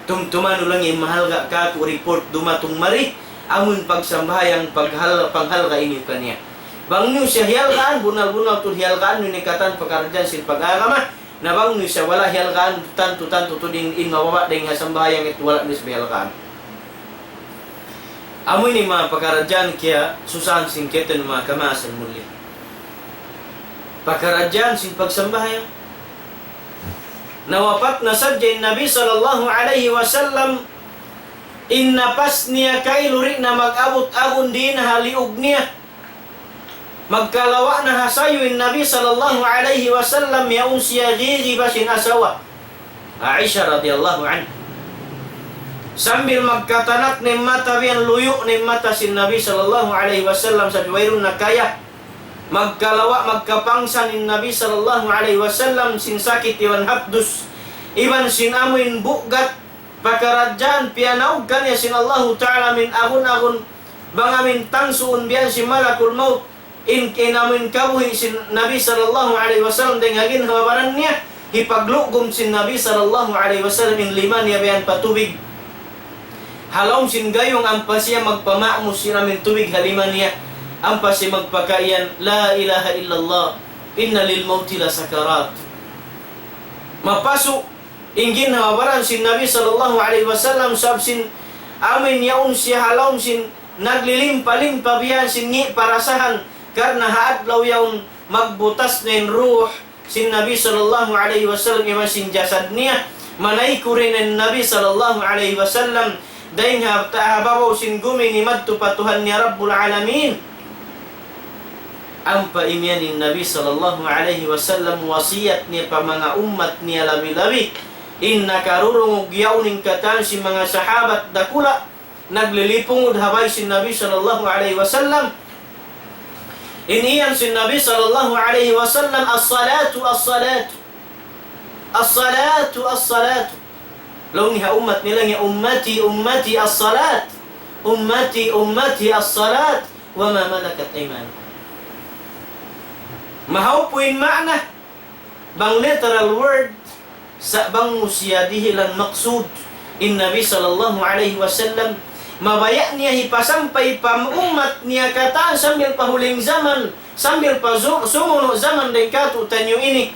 Tumtuma niyu laung in mahalga' kāku' report dumatung mari, amuin pagsambahayang paghal-, panghalga' niyu kaniya. Bang niyu siya hiyalgaan, bunnal-bunnal tuud hiyalgaan niyu in katan pakaradjaan sin pag-agama, na bang niyu siya wala' hiyalgaan, tantu-tantu tuud in, in mababa' dayn ha sambahayang yadtu wala' niyu siya hiyalgaan. Amu ini manga pakaradjaan kiyasusahan sin kitaniyu manga kamaasan mulliya. Pakaradjaan sin pagsambahayang. Nawapat na sadja in Nabi sallallahu alayhi wasallam, in napas niya kailu di' na mag-abut agun dayn ha liug niya. Magkalawa' na ha sayu in Nabi sallallahu alayhi wasallam, yaun siya ghigiba sin asawa Aisha radiyallahu anha. Sambil magkatanak na in mata, biyan luyu' na in mata sin Nabi sallallahu alayhi wasallam, sa' wayruun na kaya. Magkalawa', magkapangsan in Nabi sallallahu alayhi wasallam sin sakit iban hapdus, iban sin amuin bugat, pakaradjaan piyanaug kaniya sin Allahu Ta'ala amuin agun-agun, bang amuin tangsuun biyan sin malakul maut, in, in amuin kabuhi' sin Nabi sallallahu alayhi wasallam dayn ha ginhawa-baran niya, hipaglugum sin Nabi sallallahu alayhi wasallam in lima niya biyan pa tubig. Ha lawm sin gayung ampa siya magpamaamus sin amuin tubig ha lima niya, ampa siya magpakaiyan, لا إله إلا الله، إن للموت لسكرات. Mapasu' in ginhawa-baran sin Nabi sallallahu alayhi wasallam, sabab sin amuin yaun siya ha lawm sin naglilimpa-limpa biyan sin ngi' parasahan, karna' ha adlaw yaun magbutas na in ruh sin Nabi sallallahu alayhi wasallam iban sin jasad niya, manayku rin in Nabi sallallahu alayhi wasallam, dayn ha, ha babaw sin gumi ini madtu pa Tuhan niya Rabbul Alamin. Ampa imiyan in Nabi sallallahu alayhi wasallam wasiyat niya pa manga ummat niya labi-labi in nakarurungug yaun in katan sin manga sahabat dakula' naglilipungud ha bay sin Nabi sallallahu alayhi wasallam. In iyan sin Nabi sallallahu alayhi wasallam, الصلاة، الصلاة، الصلاة، الصلاة. Laung niya ha ummat nila niya, أمتي، أمتي، الصلاة، أمتي، أمتي، الصلاة، وما ملكت أيمانكم. Mahaupu in maana, bang literal word, sa' bang mu siya dihilan maksud in Nabi sallallahu alayhi wasallam, mabaya' niya hipasampay pa ummat niya katan sambil pa huling jaman, sambil pa zu-, sumunu' jaman dayn kātu'niyu ini.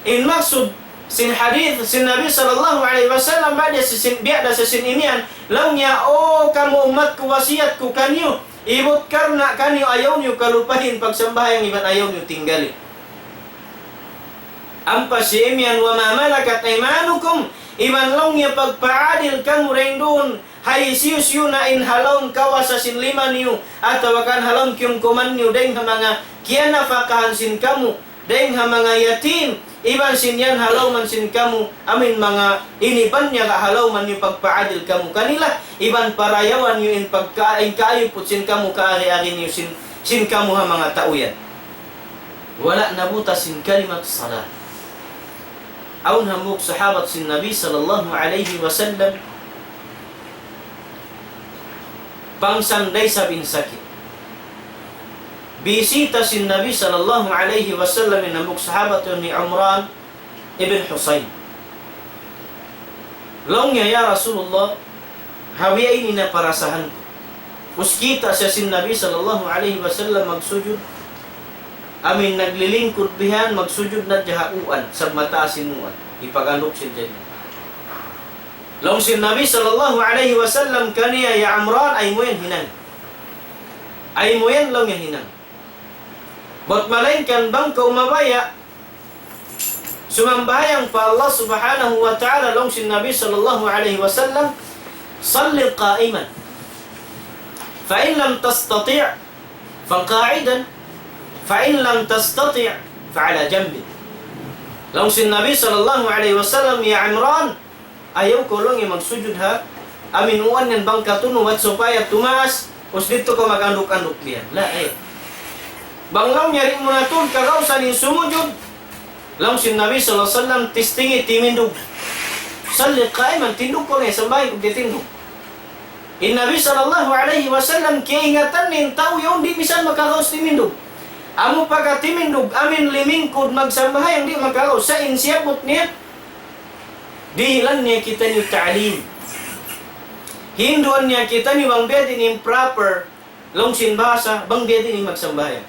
In maksud sin hadith sin Nabi sallallahu alayhi wasallam, biya' da sin, biya' da sin imiyan, laung niya, "O kamu ummat ku, wasiyat ku kaniyu, ibut karna' kaniyu, ayaw niyu kalupahi in pagsambahayang iban ayaw niyu tinggali." Ampa sin imiyan, "وما ملكت أيمانكم," iban laung niya pagpaadil kamu dayn duun Hisiyu-siyu na in ha lawm kawasa sin lima niyu, atawa kan ha lawm kiyumkuman niyu, dayng ha manga kiyanapakahan sin kamu, dayng ha manga yatim, iban sin yan ha lawman sin kamu, amuin manga iniban niya ha lawman niyu pagpaadil kamu kanila, iban parayawan niyu in pagka-, in kaayuput sin kamu kaari-ari niyu sin, sin kamu ha manga tau yan. Wala' nabutas sin kalimat salat. Awn hambuuk sahabat sin Nabi sallallahu alayhi wasallam, pangsanday sa bin sakit. Bisita sin Nabi sallallahu alayhi wasallam in hambuuk sahabat ni Imran ibn Husayn. Laung niya, "Ya Rasulullah, ha biya' ini na parasahan ku." Us kita' siya sin Nabi sallallahu alayhi wasallam magsujud. Amuin naglilingkud bihan, magsujud na jaha uan, sa' mataas in uan. Ipaganduk sin jannah. Laung sin Nabi sallallahu alayhi wasallam kaniya, "Ya Imran, ayaw mu yan hinang. Ayaw mu yan laung niya hinang. Bat malaingkan bang kaw mabaya', sumambahayang pa Allah subhanahu wa ta'ala," laung sin Nabi sallallahu alayhi wasallam, "صل قائما، فإن لم تستطع فقاعدا، فإن لم تستطع فعلى جنب." Laung sin Nabi sallallahu alayhi wasallam, "Ya Imran, ayaw kaw laung niya magsujud ha amuin uan yan bang katunnu bat supaya tumaas, us didtu kaw mag-anduk-anduk biya'. La, eh. Bang laung niya di' mu na tuud kagausan in sumujud," laung sin Nabi sallallahu alayhi wasallam, "testingi, timindug. صل قائما, tindug kaw na, sambahayang kaw tiyatindug." In Nabi sallallahu alayhi wasallam, kiyaingatan niya in tau yaun di' misan makagaus timindug. Amu pagka timindug, amuin limingkud magsambahayang di' makagaus. Sa' in siyabbut niya, dihilan niya kitaniyu ta'lim. Hinduan niya kitaniyu bang biya' diin in proper, laung sin bahasa, bang biya' diin in magsambahayang.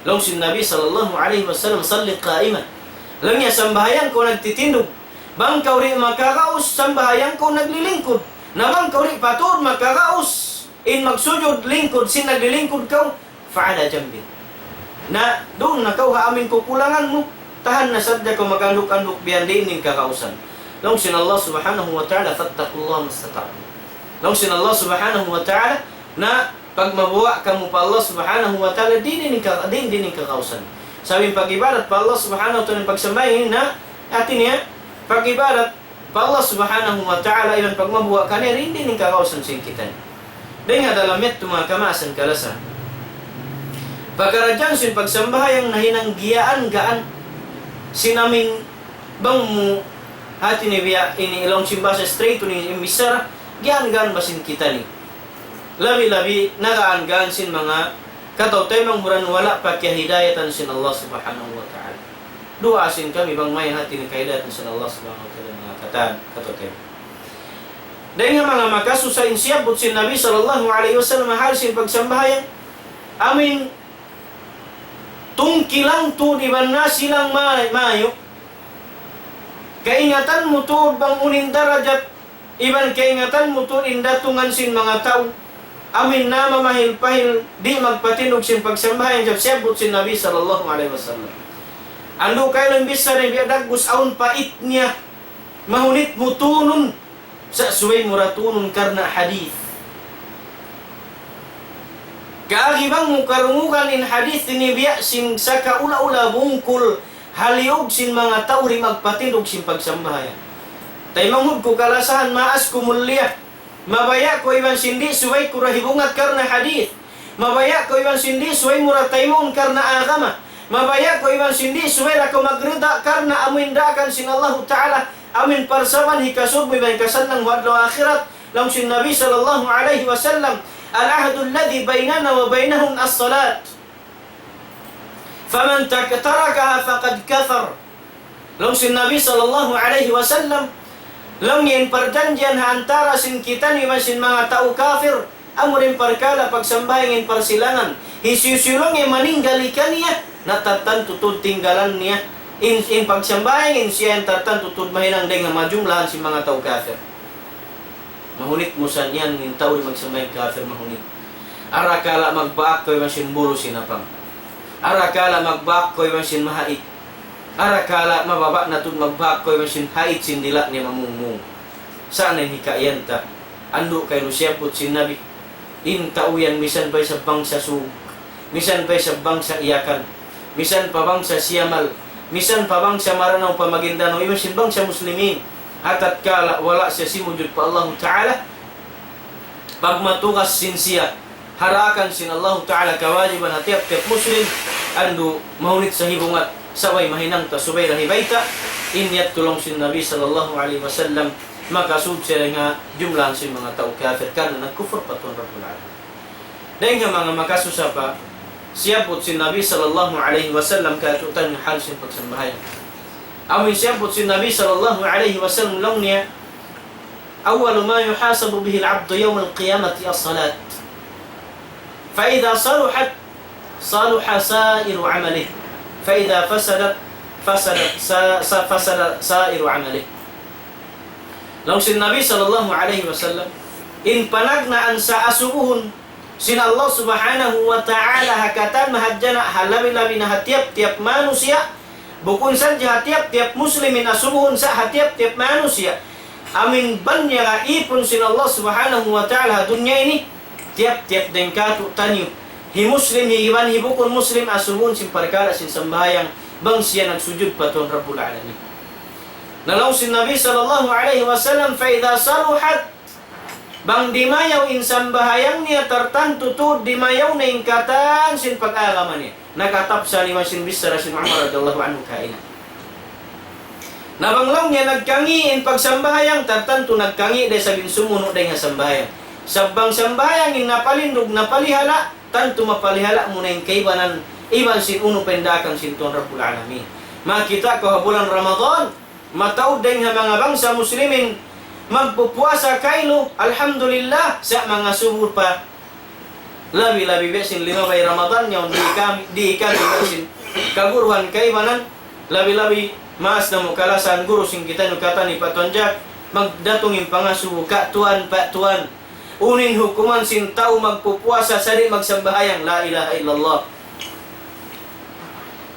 Laung sin Nabi sallallahu alayhi wasallam, "صل قائما." Laung niya, sambahayang kaw nagtitindug. Bang kaw di' makagaus, sambahayang kaw naglilingkud. Na bang kaw di' pa tuud makagaus in magsujud lingkud sin naglilingkud kaw, فعلى جنب. Na duun na kaw ha amuin kukulangan mu, tahan na sadja kaw mag-anduk-anduk biya' diin in kagausan. Laung sin Allah subhanahu wa ta'ala, فاتقوا الله ما استطعتم. Laung sin Allah subhanahu wa ta'ala, na pagmabuga' kamu pa Allah subhanahu wa ta'ala, diin in ka-, diin, diin in kagausan. Sabab in pag-ibadat pa Allah subhanahu wa ta'ala, in pagsambahayang na, hati niya, pag-ibadat pa Allah subhanahu wa ta'ala, iban pagmabuga' kaniya, diin, diin in kagausan sin kita. Dayng ha dalam yadtu manga kamaasan kalasahan, pakaradjaan sin pagsambahayang nahinang giyaan-gaan sin amuin bang mu hati niya biya' ini laung sin bahasa straight ini in bichara, giyaan-gaan ba sin kitaniyu. Labi-labi, nagaan-gaan sin manga kataw-taymanghuran wala' pa kiyahidayatan sin Allah subhanahu wa ta'ala. Duwaa sin kami bang mayan hati niya kahidayatan sin Allah subhanahu wa ta'ala manga katan, kataw-taymanghuran. Dayng ha manga makasusa in siyabbut sin Nabi sallallahu alayhi wasallam hal sin pagsambahayang. Amuin tungkilang tuud iban nasilang ma-, mayu'. Kaingatan mu tuud bang unu in darajat, iban kaingatan mu tuud in datungan sin manga tau amuin namamahil-pahil di' magpatindug sin pagsambahayang, sabab siyabbut sin Nabi sallallahu alayhi wasallam. Andu' kailu in bichara biya' dagbus awn pait niya, mahunit mu tunun, sa' subay mu da tunun karna' hadith. Kaagi bang mu karungugan in hadith ini biya' sin sakaula-ula bungkul ha liyug sin manga tau di' magpatindug sin pagsambahayang. Taymanghud ku kalasahan, maas ku mulia. Mabaya' ku iban sin di' subay ku da hibungat karna' hadith. Mabaya' ku iban sin di' subay mu da taymaun karna' agama. Mabaya' ku iban sin di' subay da kaw magrida karna' amuin daakan sin Allahu Ta'ala, amuin parsababan hikasud mu iban hikasannang mu adlaw akhirat. Laung sin Nabi sallallahu alayhi wasallam, العهد الذي بيننا وبينهم الصلاة، فمن تك-، تركها فقد كفر. Laung sin Nabi sallallahu alayhi wasallam, laung niya in parjanjian ha antara sin kita iban sin manga tau kafir, amu in parkala' pagsambahayang in parsilangan. Hisiyu-siyu laung niya maninggal kaniya, na tatantu tuud tinggalan niya in, in pagsambahayang, in siya in tatantu tuud mahinang dayng ha majumlahan sin manga tau kafir. Mahunit mu sa yan, in tau di' magsambahayang kafir mahunit. Arakala' magbaak kaw iban sin bulu sinapang. Arakala' magbaak kaw iban sin mahait. Arakala' mababa' na tuud magbaak kaw iban sin hait sin dila' niya mamungmung. Sa' na in hikaiyan ta. Andu' kaylu siyabbut sin Nabi, in tau yan misan pa isab bangsa Sug, misan pa isab bangsa Yakan, misan pa bangsa Siyamal, misan pa bangsa Maranao pa Maguindanao, iban sin bangsa Muslimin. Ha tatkala wala' siya simujud pa Allahu Ta'ala, pagmatugas sin siya ha daakan sin Allahu Ta'ala kawajiban ha tiyap-tiyap Muslim, andu' mahunit sa hibungat, subay mahinang ta, subay da hibayta', in yadtu laung sin Nabi sallallahu alayhi wasallam, makasud siya dayn ha jumlahan sin manga tau kafir, karna' nagkufur pa Tuhan Rabbul Alamin. Dayn ha manga makasusa pa, siyabbut sin Nabi sallallahu alayhi wasallam katu'niyu hal sin pagsambahayang. Amu in siyabbut sin Nabi sallallahu alayhi wasallam laung niya, أول ما يحاسب به العبد يوم القيامة الصلاة، فإذا صلحت صلح سائر عمله، فإذا فسدت فسدت سا-، سا-، فسد سائر عمله. Laung sin Nabi sallallahu alayhi wasallam, in panagnaan sa asubuhun sin Allah Subhanahu wa Ta'ala ha katan mahadjana' ha labi-labi na ha tiyap-tiyap manusiya', bukun sadja ha tiyap-tiyap Muslimin, asubuhun sa ha tiyap-tiyap manusiya'. Amu in bang niya ipun sin Allah Subhanahu wa Ta'ala ha dunya ini, tiyap-tiyap dayn katu'niyu, hi Muslim, hi iban hi bukun Muslim, asubuhun sin parkala' sin sambahayang, bang siya nagsujud pa Tuhan Rabbul Alamin. Na laung sin Nabi sallallahu alayhi wasallam, فإذا صلحت, bang dimayaw in sambahayang niya, tartantu tuud dimayaw na in katan sin pag-agama niya. Nakatapsa niya sin bichara sin Umar radiyallahu anhu kaina. Na bang laung niya nagkangi' in pagsambahayang, tartantu nagkangi' da isab in sumunu' dayn ha sambahayang. Sa' bang sambahayang in napalindug, napalihala', tantu mapalihala' mu na in kaibanan, iban sin unu pa in daakan sin Tuhan Rabbul Alamin. Makakita' kaw ha bulan Ramadan, mataud dayn ha manga bangsa Muslimin, magpupuasa kailu, alhamdulillah, sa' manga subur pa. Labi-labi biya' sin limabay Ramadan, yaun di' kami, di' kami biya' sin kaguruhan kaibanan, labi-labi maas namu' kalasahan guru sin kitaniyu katan hi Pa Tuan Jack, magdatung in pangasubu, "Ka' Tuan, Pa' Tuan, unu in hukuman sin tau magpupuasa sa' di' magsambahayang, la ilaha illallah?"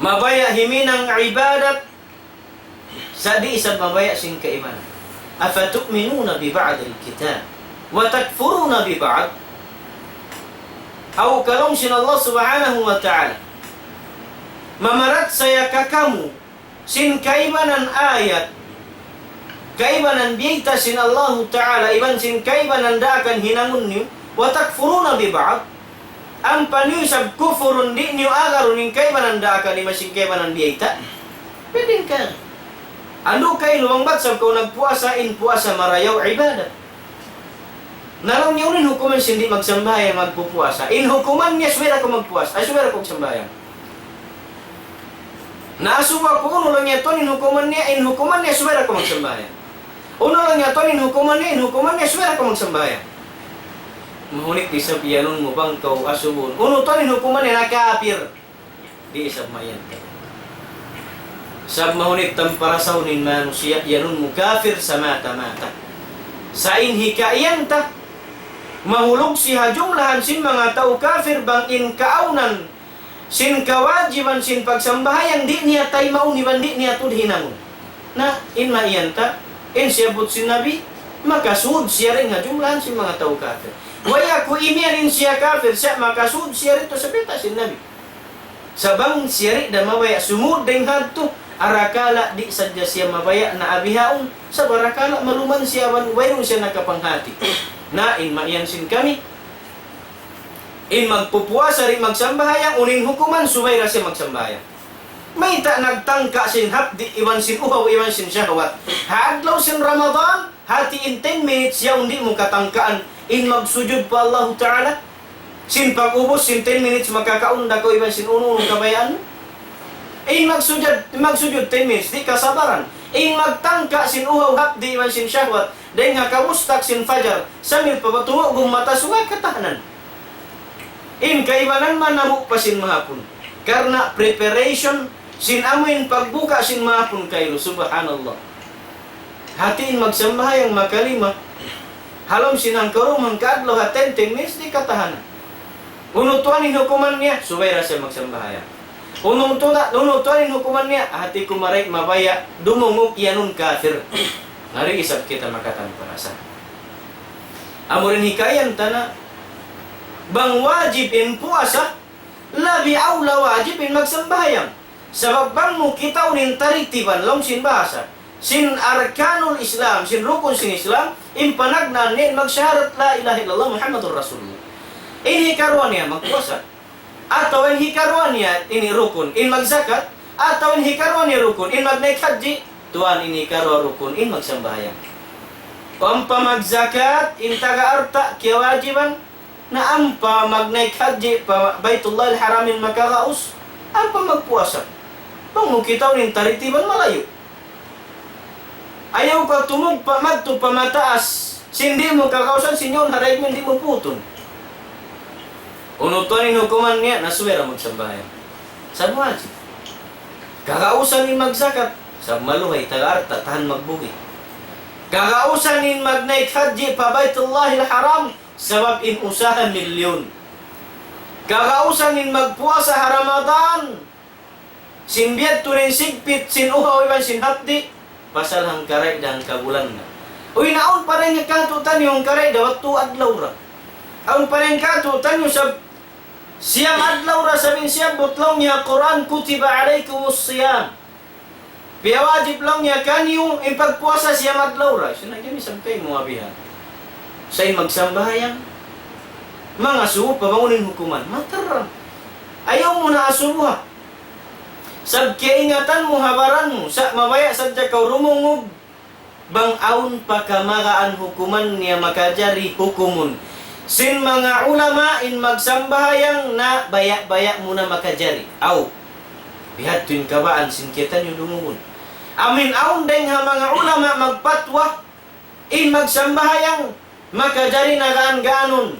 Mabaya' himinang ibadat, sa' di' isab mabaya' sin kaibanan. أفتؤمنون ببعض الكتاب وتكفرون ببعض؟ Aw ka laung sin Allah Subhanahu wa Ta'ala, mamarachaya ka kamu sin kaibanan ayat, kaibanan biyayta' sin Allahu Ta'ala, iban sin kaibanan daakan hinangun niyu, وتكفرون ببعض, ampa niyu isab kufurun, di' niyu agarun in kaibanan daakan iban sin kaibanan biyayta'. Pwede ka. Anu kailu bang bat sab kaw nagpuasa, in puasa marayaw ibadat. Na laung niya unu in hukuman sin di' magsambahayang, magpupuasa. In hukuman niya subay da kaw magpuasa, ay subay da kaw magsambahayang. Na asubu aku unu laung niya tuwan in hukuman niya, in hukuman niya subay da kaw magsambahayang. Unu laung niya tuwan in hukuman niya, in hukuman niya subay da kaw magsambahayang. Mahunit isab iyanun mu bang kaw asubuhun. Unu tuwan in hukuman niya, na kafir. Di' isab maiyan. Sabab mahunit tamparasaun in manusiya', iyanun mu kafir samata-mata. Sa' in hikaiyan ta, mahulug siya ha jumlahan sin manga tau kafir bang in kaawnan sin kawajiban sin pagsambahayang di' niya taymaun iban di' niya tuud hinangun. Na, in maiyan ta, in siyabbut sin Nabi, makasud siya dayn ha jumlahan sin manga tau kafir. Way aku imiyan in siya kafir, sa' makasud siya dayn ha sabita sin Nabi. Sa' bang siya di' da mabaya' sumud dayn hadtu, arakala' di' sadja siya mabaya' na bihaun, sa' arakala' maluman siya wan, wayruun siya nakapanghati. Na, in maiyan sin kami, in magpupuasa di' magsambahayang, unu in hukuman, subay da siya magsambahayang. Mayta' nagtangka' sin hapdi' iban sin uhaw iban sin shahwat. Ha adlaw sin Ramadan, hati in ten minutes yaun di' mu katangkaan in magsujud pa Allahu Ta'ala. Sin pag-ubus sin ten minutes makakaun da kaw iban sin unu-unu kabayaan. In magsujud, magsujud ten minutes, di' kasabaran. In magtangka' sin uhaw hapdi' iban sin shahwat, dayn ha kabustak sin fajar, sambil pa tumuug in mata, subay katahanan. In kaibanan manabu' pa sin mahapun. Karna' preparation sin amu in pagbuka' sin mahapun kailu, subhanallah. Hati in magsambahayang makalima. Ha lawm sin hangkarum hangkaadlaw ha ten, ten minutes di' katahanan. Unu tuwan in hukuman niya, subay da siya magsambahayang. Unu tuwan, unu tuwan in hukuman niya, hati ku maray mabaya', dumungug iyanun kafir. Mari isab kita makatamparasahan. Amu ra in hikayan ta na, bang wajib in puasa, labi awla wajib in magsambahayang. Sabab bang mu kitaun in tartiban laung sin bahasa, sin arkanul Islam, sin rukun sin Islam, in panagnaan niya in magsahadat la ilaha illallah Muhammadur Rasulullah. In hikaruwa niya magpuasa. Atawa in hikaruwa niya ini rukun, in magzakat. Atawa in hikaruwa niya rukun, in magnaik hajji. Tuwan, in hikaruwa rukun, in magsambahayang. Ampa magzakat, in taga alta', kiyawajiban. Na ampa magnaik hajji pa Baitullahil Haram in makagaus. Ampa magpuasa. Bang mu kitaun in tartiban, malayu'. Ayaw kaw tumugpa' madtu pa mataas. Sin di' mu kagausan, sin yaun ha daig mu, di' mu putun. Unu tuwan in hukuman niya, na subay ra magsambahayang. Sabab wajib. Kagausan in magzakat, sabab maluhay, taga alta', tahan magbugi'. Kagausan in magnaik hajji pa Baitullahil Haram, sabab in usaha milyun. Kagausan in magpuasa ha Ramadan, sin biya' tuud in sigpit, sin uhaw iban sin hapdi', pasal hangkaray da hangkabulan na. Uy, na awn pa dayn kātu'niyu hangkaray da waktu adlaw ra. Awn pa dayn kātu'niyu sab siyam adlaw ra, sabab in siyabbut laung niya Qur'an, كتب عليكم الصيام. Piyawajib laung niya kaniyu in pagpuasa siyam adlaw ra. Sina' kami sampay mu abihan. Sa' in magsambahayang, mangasubu pa bang unu in hukuman. Matarrang. Ayaw mu na asubuha. Sab kiyaingatan mu ha baran mu, sa' mabaya' sadja kaw dumungug, bang awn pa kamagaan hukuman niya makajari hukumun. Sin manga ulama in magsambahayang na baya'-baya' mu na makajari. Aw. Bihadtu in kabaan sin kitaniyu dungugun. Amin awn dayng ha manga ulama magpatwa, in magsambahayang makajari na gaan-gaanun.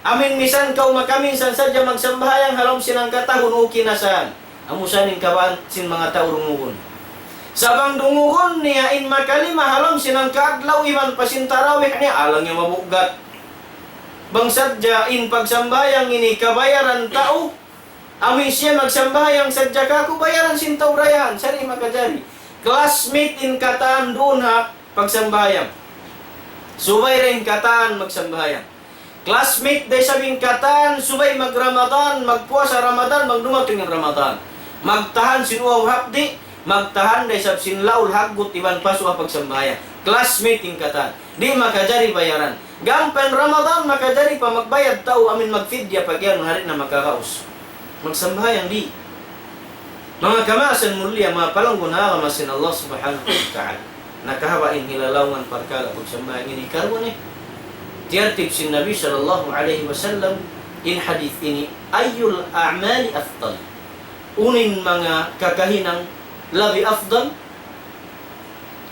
Amin misan kaw makaminsan sadja magsambahayang ha lawm sin hangka tahun, okay na sa yan. Amu sa yan in kabaan sin manga tau dungugun. Sa' bang dungugun niya in makalima ha lawm sin hangka adlaw iban pa sin tarawih niya, alang niya mabugat. Bang sadja in pagsambahayang ini kabayaran tau, amu in siya magsambahayang sadja kāku', bayaran sin tau dayahan, sa' di' makajari. Classmate in katan duun ha pagsambahayang. Subay da in katan magsambahayang. Classmate da isab in katan, subay mag-Ramadan, magpuasa Ramadan, bang dumatung in Ramadan. Magtahan sin uhaw hapdi', magtahan da isab sin laul haggut iban pasu' ha pagsambahayang. Classmate in katan. Di' makajari bayaran. Gam pa in Ramadan, makajari pa magbayad tau, amin magfidya pag-iyanun, di' na makagaus. Magsambahayang di'. Manga kamaasan mulia, manga palanggun ha agama sin Allah Subhanahu wa Ta'ala. Na kahaba' in hilalaungan parkala' pagsambahayang ini karuwa ini. Tiyartib sin Nabi sallallahu alayhi wasallam in hadith ini, أي الأعمال أفضل؟ Unu in manga kakahinang labi afdal?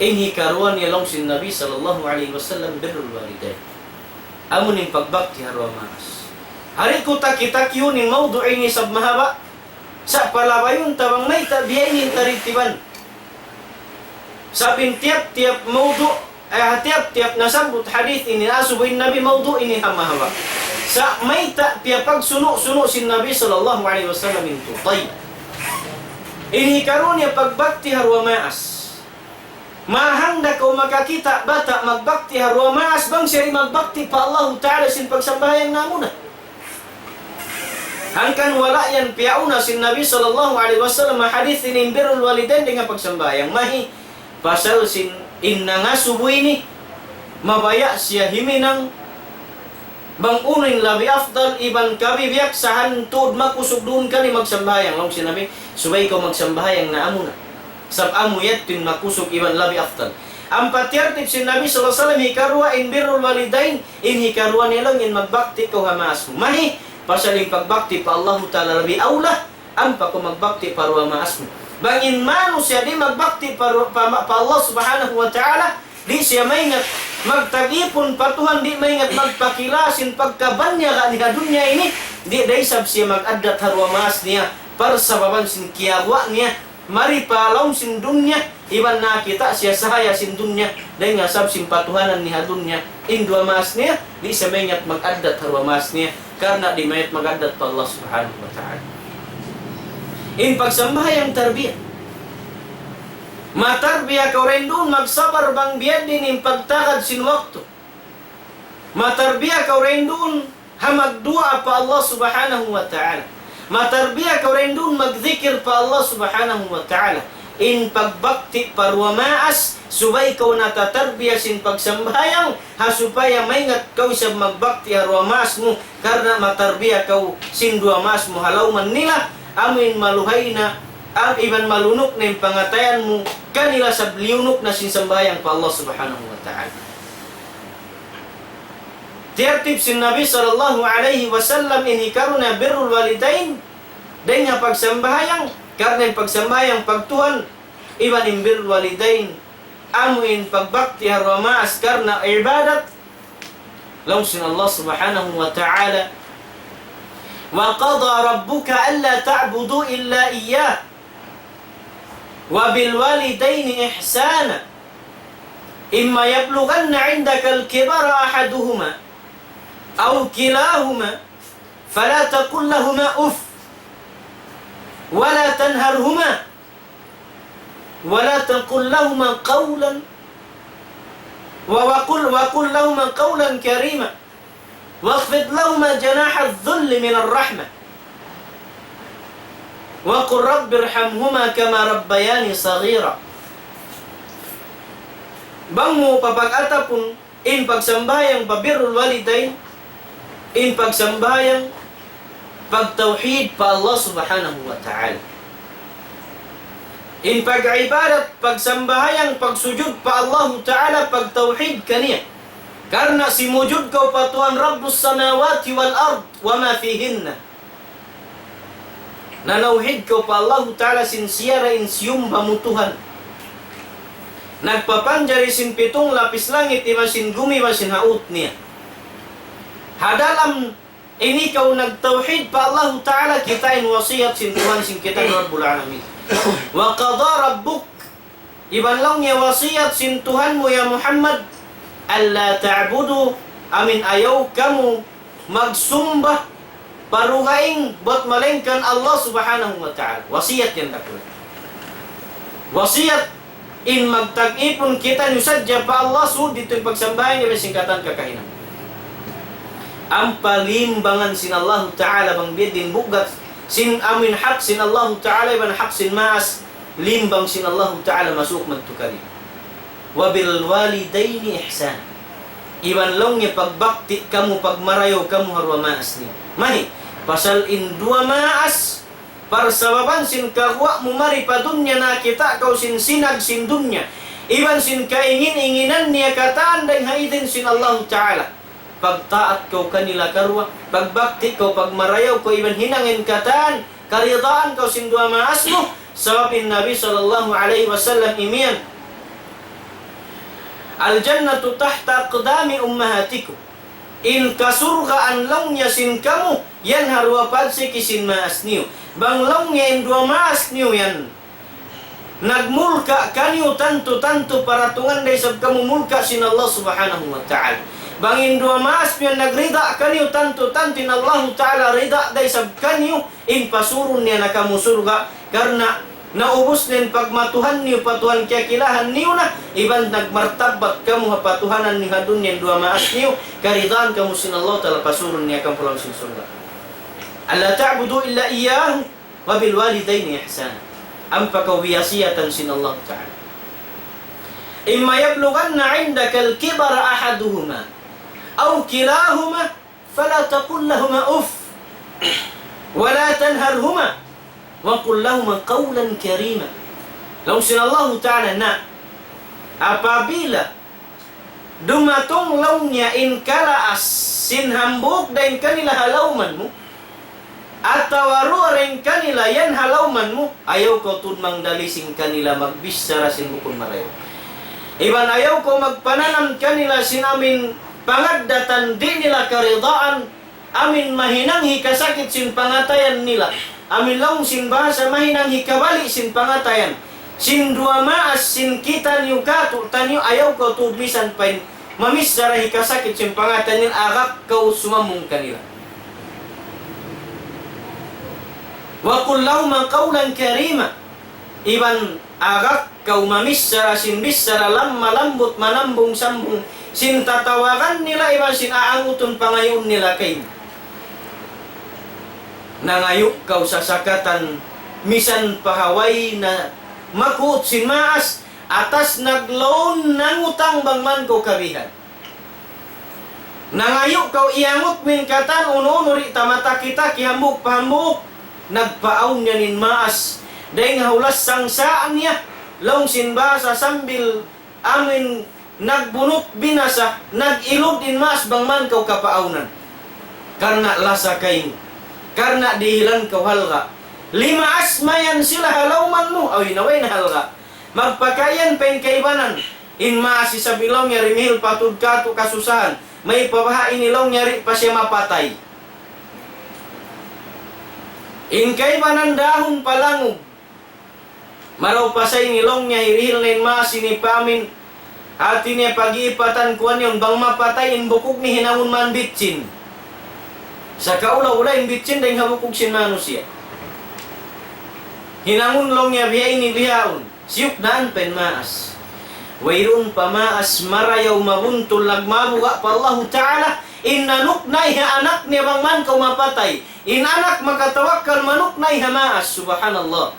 In hikaruwa niya laung sin Nabi sallallahu alayhi wasallam, بر الوالدين. Amu in pagbakti ha duwa maas. Di' ku taki-takihun in mawdu' ini sab mahaba'. Sa' palabayun ta bang mayta' biya' ini in tartiban. Sabab in tiyap-tiyap mawdu', eh, tiyap-tiyap nasabbut hadith ini, asubu in Nabi mawdu' ini ha mahaba'. Sa' mayta' piyapagsunu'-sunu' sin Nabi sallallahu alayhi wasallam in tu. Tayyib. In hikaruwa niya pagbakti ha duwa maas. Mahang da kaw makakita' bata' magbakti ha duwa maas bang siya di' magbakti pa Allahu Ta'ala sin pagsambahayang na amuna. Hangkan wala' yan piyauna sin Nabi sallallahu alayhi wasallam ha hadith ini in بر الوالدين dayn ha pagsambahayang. Mahi, pasal sin in nangasubu ini, mabaya' siya himinang bang unu in labi afdal iban kabibiyaksahan tuud makusug duun kaniya magsambahayang. Laung sin Nabi, subay kaw magsambahayang na amuna. Sabab amu yadtu in makusug iban labi afdal. Ampa tiyartib sin Nabi sallallahu alayhi wasallam hikaruwa in بر الوالدين, in hikaruwa niya laung in magbakti kaw ha maas mu. Mahi, pasal in pagbakti pa Allahu Ta'ala labi awla, ampa kaw magbakti pa duwa maas mu. Bang in manusiya' di' magbakti pa, pa, pa Allah Subhanahu wa Ta'ala, di' siya maingat magtag-ipun pa Tuhan, di' maingat magpakila sin pagkabanyaga' niya ha dunya ini, di' da isab siya mag-addat ha duwa maas niya, parsababan sin kiyawa' niya, mari pa lawm sin dunya, iban nakakita' siya sahaya sin dunya, dayn ha sabab sin patuhanan niya ha dunya, in duwa maas niya, di' siya maingat mag-addat ha duwa maas niya, karna' di' maingat mag-addat pa Allah Subhanahu wa Ta'ala. In pagsambahayang tarbiya. Matarbiya kaw dayn duun, magsabar bang biya' diin in pagtagad sin waktu. Matarbiya kaw dayn duun ha magduwaa pa Allah Subhanahu wa Ta'ala. Matarbiya kaw dayn duun magdikir pa Allah Subhanahu wa Ta'ala. In pagbakti pa duwa maas, subay kaw natatarbiya sin pagsambahayang, ha supaya maingat kaw isab magbakti ha duwa maas mu, karna' matarbiya kaw sin duwa maas mu ha lawman nila, amuin maluhay na, am iban malunuk na in pangatayan mu kanila, sab liyunuk na sin sambahayang pa Allah Subhanahu wa Ta'ala. Tiyartib sin Nabi sallallahu alayhi wasallam in hikaruwa na birrul walidain, dayn ha pagsambahayang, karna' in pagsambahayang pagtuhan, iban in birrul walidain, amu in pagbakti ha duwa maas karna' ibadat. Laung sin Allah Subhanahu wa Ta'ala, وقضى ربك ألا تعبدوا إلا إياه وبالوالدين إحسانا إما يبلغن عندك الكبر أحدهما أو كلاهما فلا تقل لهما أف ولا تنهرهما ولا تقل لهما قولا و- وقل وقل لهما قولا كريما واخفض لهما جناح الذل من الرحمة وقل رب ارحمهما كما ربياني صغيرا. Bang mu papag-atapun in pagsambahayang pa birrul walidain, in pagsambahayang pagtawhid pa Allah Subhanahu wa Ta'ala. In pag-ibadat, pagsambahayang, pagsujud pa Allahu Ta'ala, pagtawhid kaniya. Karna' simujud kaw pa Tuhan Rabbus samawati wal ard wa ma fihinna. Nanawhid kaw pa Allahu Ta'ala sin siya ra in siyumba mu Tuhan. Nagpapanjari sin pitung lapis langit iban sin gumi iban sin haut niya. Ha dalam ini kaw nagtawhid pa Allahu Ta'ala, kita' in wasiyat sin Tuhan sin kita Rabbul Alamin. وقضى ربك Iban laung niya wasiyat sin Tuhan mu ya Muhammad, ألا تعبدوا, amuin ayaw kamu magsumba pa dugaing bat malaingkan Allah Subhanahu wa Ta'ala. Wasiyat yan dakula'. Wasiyat in magtag-ipun kitaniyu sadja pa Allah, sud didtu in pagsambahayang iban sin katan kakahinang. Ampa limbangan sin Allahu Ta'ala bang biyadiin bugat sin amuin hak sin Allahu Ta'ala iban hak sin maas, limbang sin Allahu Ta'ala masuuk madtu kaniyu. وبالوالدين إحسانا. Iban laung niya pagbakti kamu, pagmarayaw kamu ha duwa maas niyu. Mayta'? Pasal in duwa maas, parsababan sin kaguwa' mu mari pa dunya nakakita' kaw sin sinag sin dunya. Iban sin kaingin-inginan niya katan dayn ha idin sin Allahu Ta'ala. Pagtaat kaw kanila karuwa, pagbakti kaw, pagmarayaw kaw, iban hinang in katan, karidaan kaw sin duwa maas mu, sabab in Nabi sallallahu alayhi wasallam imiyan, الجنة تحت أقدام أمهاتكم. In kasurgaan laung niya sin kamu, yan ha duwa pagsiki sin maas niyu. Bang laung niya in duwa maas niyu yan nagmulka' kaniyu tantu-tantu paratungan da isab kamu mulka' sin Allah Subhanahu wa Ta'ala. Bang in duwa maas niyu nagrida kaniyu tantu-tantu in Allahu Ta'ala rida da isab kaniyu, in pasurun niya na kamu surga', karna' naubus na in pagmatuhan niyu pa Tuhan kiyakilahan niyu na, iban nagmartabbat kamu ha patuhanan niyu ha dunya in duwa maas niyu, karidaan kamu sin Allah Ta'ala pasurun niya kamu pa lawm sin surga'. ألا تعبدوا إلا إياه وبالوالدين إحسانا. Ampa kaw wiyasiyatan sin Allah Ta'ala. إما يبلغن عندك الكبر أحدهما أو كلاهما فلا تقل لهما أف ولا تنهرهما وقل لهما قولا كريما. Laung sin Allahu Ta'ala na, apabila dumatung laung niya in kalaas sin hambuuk dayn kanila ha lawman mu, atawa duwa dayn kanila yan ha lawman mu, ayaw kaw tuud mangdalising kanila magbichara sin bukun marayaw. Iban ayaw kaw magpananam kanila sin amuin pangaddatan di' nila karidaan, amuin mahinang hikasakit sin pangatayan nila. Amuin laung sin bahasa mahinang hikabali' sin pangatayan. Sin duwa maas sin kitaniyu kātu'niyu ayaw kaw tuud misan pa in mamichara hikasakit sin pangatayan nila, agak kaw sumambung kanila. وقل لهما قولا كريما. Iban Agak kaw mamichara sin bichara lamma lambut manambung-sambung sin tatawagan nila iban sin aangutun pangayuun nila kaymu. Nangayu' kaw sasakatan misan pa ha way na makuut sin maas, atas naglawn nangutang bang man kaw kabihan. Nangayu' kaw iyangut mu in katan unu-unu di' ta mataki-taki hambuuk pa hambuuk. Nagpaawn niya in maas. Dayng ha hulas sangsa' niya, laung sin bahasa sambil amuin nagbunut binasa, nag-ilud in maas bang man kaw kapaawnan. Karna' lasa kaymu. Karna' dihilan kaw halga'. Limaas mayan sila ha lawman mu, aw in way na halga'. Magpakaiyan pa in kaibanan. In maas isab laung niya dimihil patud katu' kasusahan. Mayta' pa baha' ini laung niya di' pa siya mapatay. In kaibanan dahun pa langug. Marayaw pa sa ini laung niya hirihil na in maas ini pa amin. Hati niya pag-iipatan kuwan yaun bang mapatay in bukug niya hinangun man bitsin. Sa' kaula-ula in bitsin dayng ha bukug sin manusiya'. Hinangun laung niya biya' ini bihaun. Siyuknaan pa in maas. Wayruun pa maas marayaw mabuntul nagmabuga' pa Allahu Ta'ala. In nanuknay ha anak niya bang man kaw mapatay. In anak makatawakkal manuknay ha maas. Subhanallah.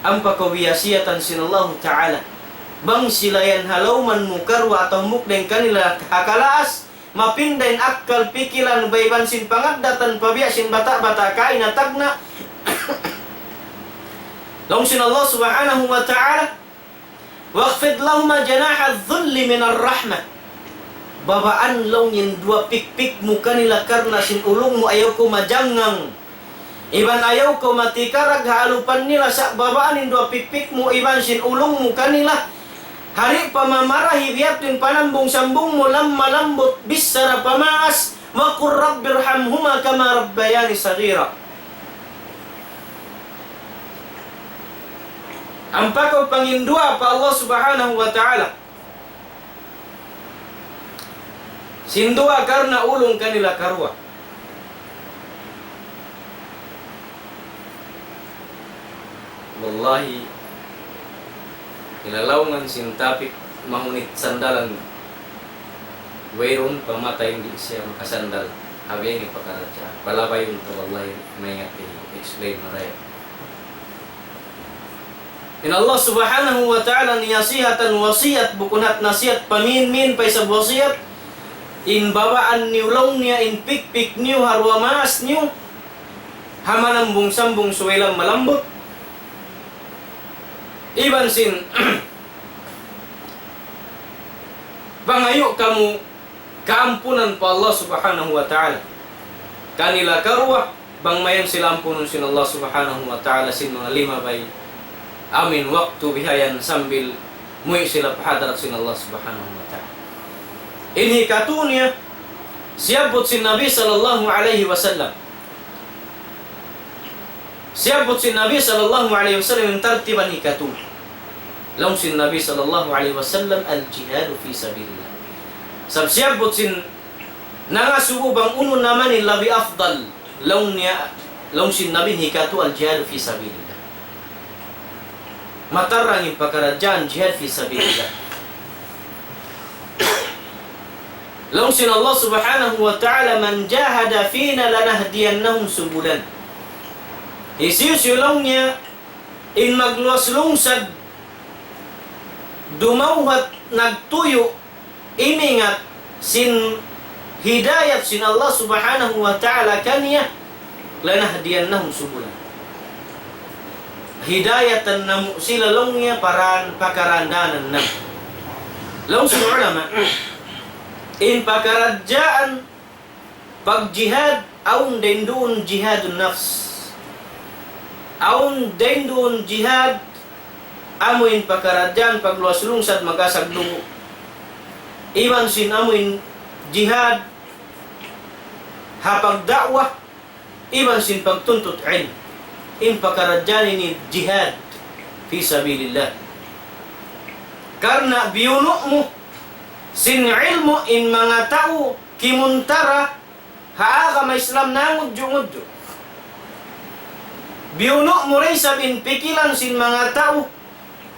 Ampa kaw biyasiyatan sin Allahu Ta'ala. Bang sila yan ha lawman mu karuwa atawa hambuuk dayn kanila ha kalaas, mapinda in akkal pikilan ba iban sin pangaddatan pa biya' sin bata'-bata' kaina tagna'. Laung sin Allah Subhanahu wa Ta'ala, واخفض لهما جناح الذل من الرحمة. Babaan laung in duwa pikpik mu kanila karna' sin ulung mu ayaw kaw majangngang. Iban ayaw kaw matikarag ha alupan nila sa' babaan in duwa pikpik mu iban sin ulung mu kanila. Di' pa mamarahi biya' ha yan in panambung-sambung mu lamma lambut bichara pa maas. وقل رب ارحمهما كما ربياني صغيرا. Ampa kaw panginduwaa pa Allah Subhanahu wa Ta'ala. Sin duwaa karna' ulung kanila karuwa. Wallahi, ilalaungan sin tapik mahunit sandalan. Wayruun pa mata in di' siya makasandal. Abi ini pakaradjaan. Palabayun ta wallahi maingat i-explain maraya. In Allah Subhanahu wa Ta'ala niyasihatan wasiyat bukun hat nasihat pamin-min pa isab wasiyat. In babaan niyu laung niya in pikpik niyu ha duwa maas niyu. Ha manambung-sambung subay lamma lambut. Iban sin pangayu' kamu kaampunan pa Allah Subhanahu wa Ta'ala. Kanila karuwa, bang mayan sila ampunun sin Allah Subhanahu wa Ta'ala sin manga limabay amin waktu bihayan sambil muwi' sila pa hadarat sin Allah Subhanahu wa Ta'ala. In hikatu niya, siyabbut sin Nabi sallallahu alayhi wasallam. Siyabbut sin Nabi sallallahu alayhi wasallam in tartiban hikatu. Laung sin Nabi sallallahu alayhi wasallam, الجهاد في سبيل الله. Sab siyabbut sin nangasubu bang unu na man in labi afdal. Laung niya, laung sin Nabi hikatu الجهاد في سبيل الله. Matarrang in pakaradjaan jihad fi sabilillah. Laung sin Allah Subhanahu wa Ta'ala, من جاهد فينا لنهدينهم سبلنا. Hisiyu-siyu laung niya in magluwas lungsad, dumawhat, nagtuyu', imingat sin hidayat sin Allah Subhanahu wa Ta'ala kaniya, لنهدينهم سبلنا. Hidayatan namu' sila laung niya pa pakarandanan namu'. Laung sin ulama, in pakaradjaan pagjihad, awn dayn duun jihadun nafs. Awn dayn duun jihad, amu in pakaradjaan pagluwas lungsad magasag dugu'. Iban sin amu in jihad ha pagda'wa, iban sin pagtuntut ilmu. In pakaradjaan ini jihad fi sabilillah. Karna' biyunu' mu sin ilmu' in manga tau kimuntara ha agama Islam nangudju'-ngudju'. Biyunu' mu da isab in pikilan sin manga tau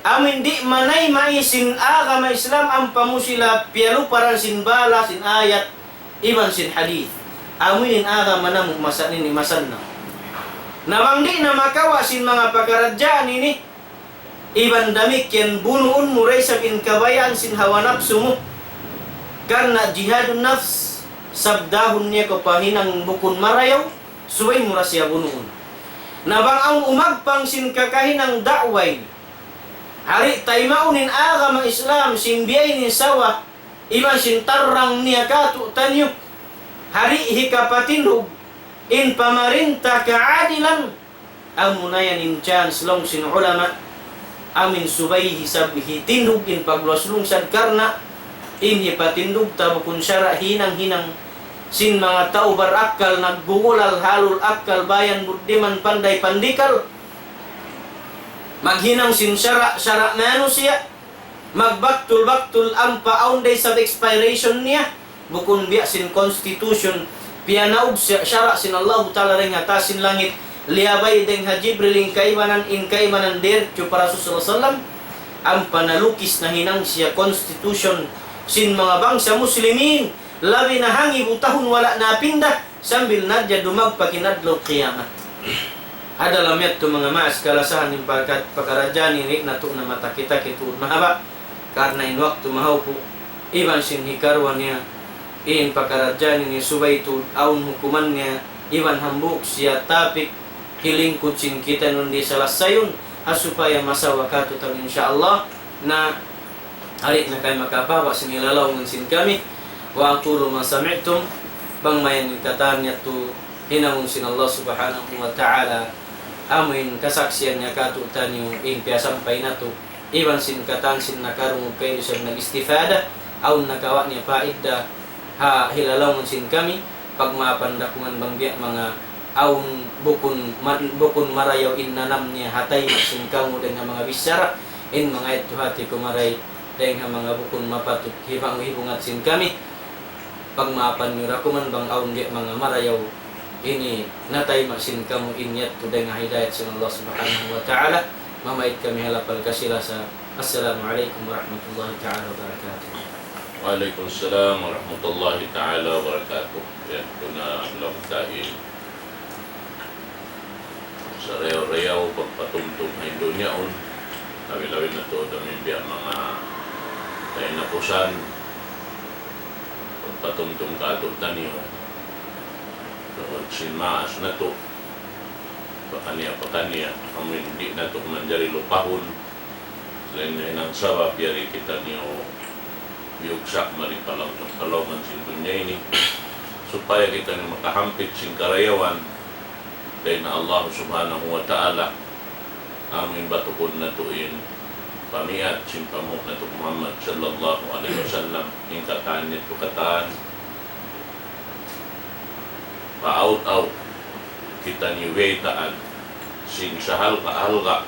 Amu in di' manayma' sin agama Islam ampa mu sila piyaluparan sin bala, sin ayat, iban sin hadith. Amu in agama namu' masa ini masa na. Na bang di' na makawa' sin manga pakaradjaan ini, iban damikkiyan bunuun mu da isab in kabayaan sin hawa napsu mu. Karna' jihadun nafs, sabdahun niya kaw pa hinang bukun marayaw, subay mu da siya bunuun. Na bang awn umagpang sin kakahinang da'way, hari taymaun in agama Islam, sin biyay in sawa, iban sin tarrang niya katu'taniyu, hari hikapatindug in pamarinta kaadilan, amuna yan in chance laung sin ulama, amu in subay isab hitindug in pagluwas lungsad karna' in hipatindug ta bukun sara' hinang-hinang sin manga tau barakkal, naggugulal, halul akkal, bayan, buddiman, panday, pandikal, maghinang sin sara', sara' manusiya', magbaktul-baktul ampa awn da isab expiration niya, bukun biya' sin constitution, piyanaug siya sara' sin Allahu Ta'ala dayn ha taas sin langit, liyabay dayn ha Jibril in kaibanan, in kaibanan diretso pa Rasul sallallahu alayhi wasallam, ampa nalukis nahinang siya constitution sin manga bangsa Muslimin, labi na hangibu tahun wala' napinda, sambil na hadja dumagpak in adlaw qiyamat. Ha dalam yadtu manga maas kalasahan in pagkat-, pakaradjaan ini natu' na mataki-taki tuud mahaba'. Karna' in waktu mahawpu', iban sin hikaruwa niya, in pakaradjaan ini subay tuud awn hukuman niya, iban hambuuk siya topic hilingkud sin kitaniyu di' salasayun, ha supaya masawa katu'taniyu insya Allah, na Ari na kami makapahaba' sin hilalaungan sin kami. وأقول ما سمعتم, bang mayan in katan yadtu hinangun sin Allah Subhanahu wa Ta'ala, amu in kasaksian niya katu'taniyu in piyasampay natu', iban sin katan sin nakarungug kailu sa nag-istifada, awn nakawa' niya paidda, ha hilalaungan sin kami, pagmaapan da kuman bang biya' manga awn bukun ma-, bukun marayaw in nanam niya ha tayma' sin kamu dayn ha manga bichara, in manga yadtu hati ku maray dayn ha manga bukun mapatut hibang-hibungat sin kami, pagmaapan niyu da kuman bang awn biya' manga marayaw ini natayma' sin kamu in yadtu dayn ha hidayat sin Allah Subhanahu wa Ta'ala. Mamait kami ha lapal kasi-lasa. Assalamu alaykum warahmatullahi ta'ala wabarakatuh. Wa alaykum salam warahmatullahi ta'ala wabarakatuh. Yan, kuna laung ta in sarayaw-rayaw pagpatumtum ha dunya yaun. Labi-labi na tuud amu in biya' manga kahinapusan, pagpatumtum katu'taniyu. Tungud sin maas natu', pakaniya-pakaniya, amu in di' natu' manjari lupahun. Lain na in sabab yari kitaniyu biyugsak mari pa laum-, pa lawman sin dunya ini, supaya kitaniyu makahampit sin karayawan dayn ha Allah Subhanahu wa Ta'ala. Amu in batukun natu' in pamiyat sin panghu' natu' Muhammad sallallahu alayhi wasallam, in katan yadtu katan, paaut-aut kitaniyu biyaytaan sin sahalga'-halga'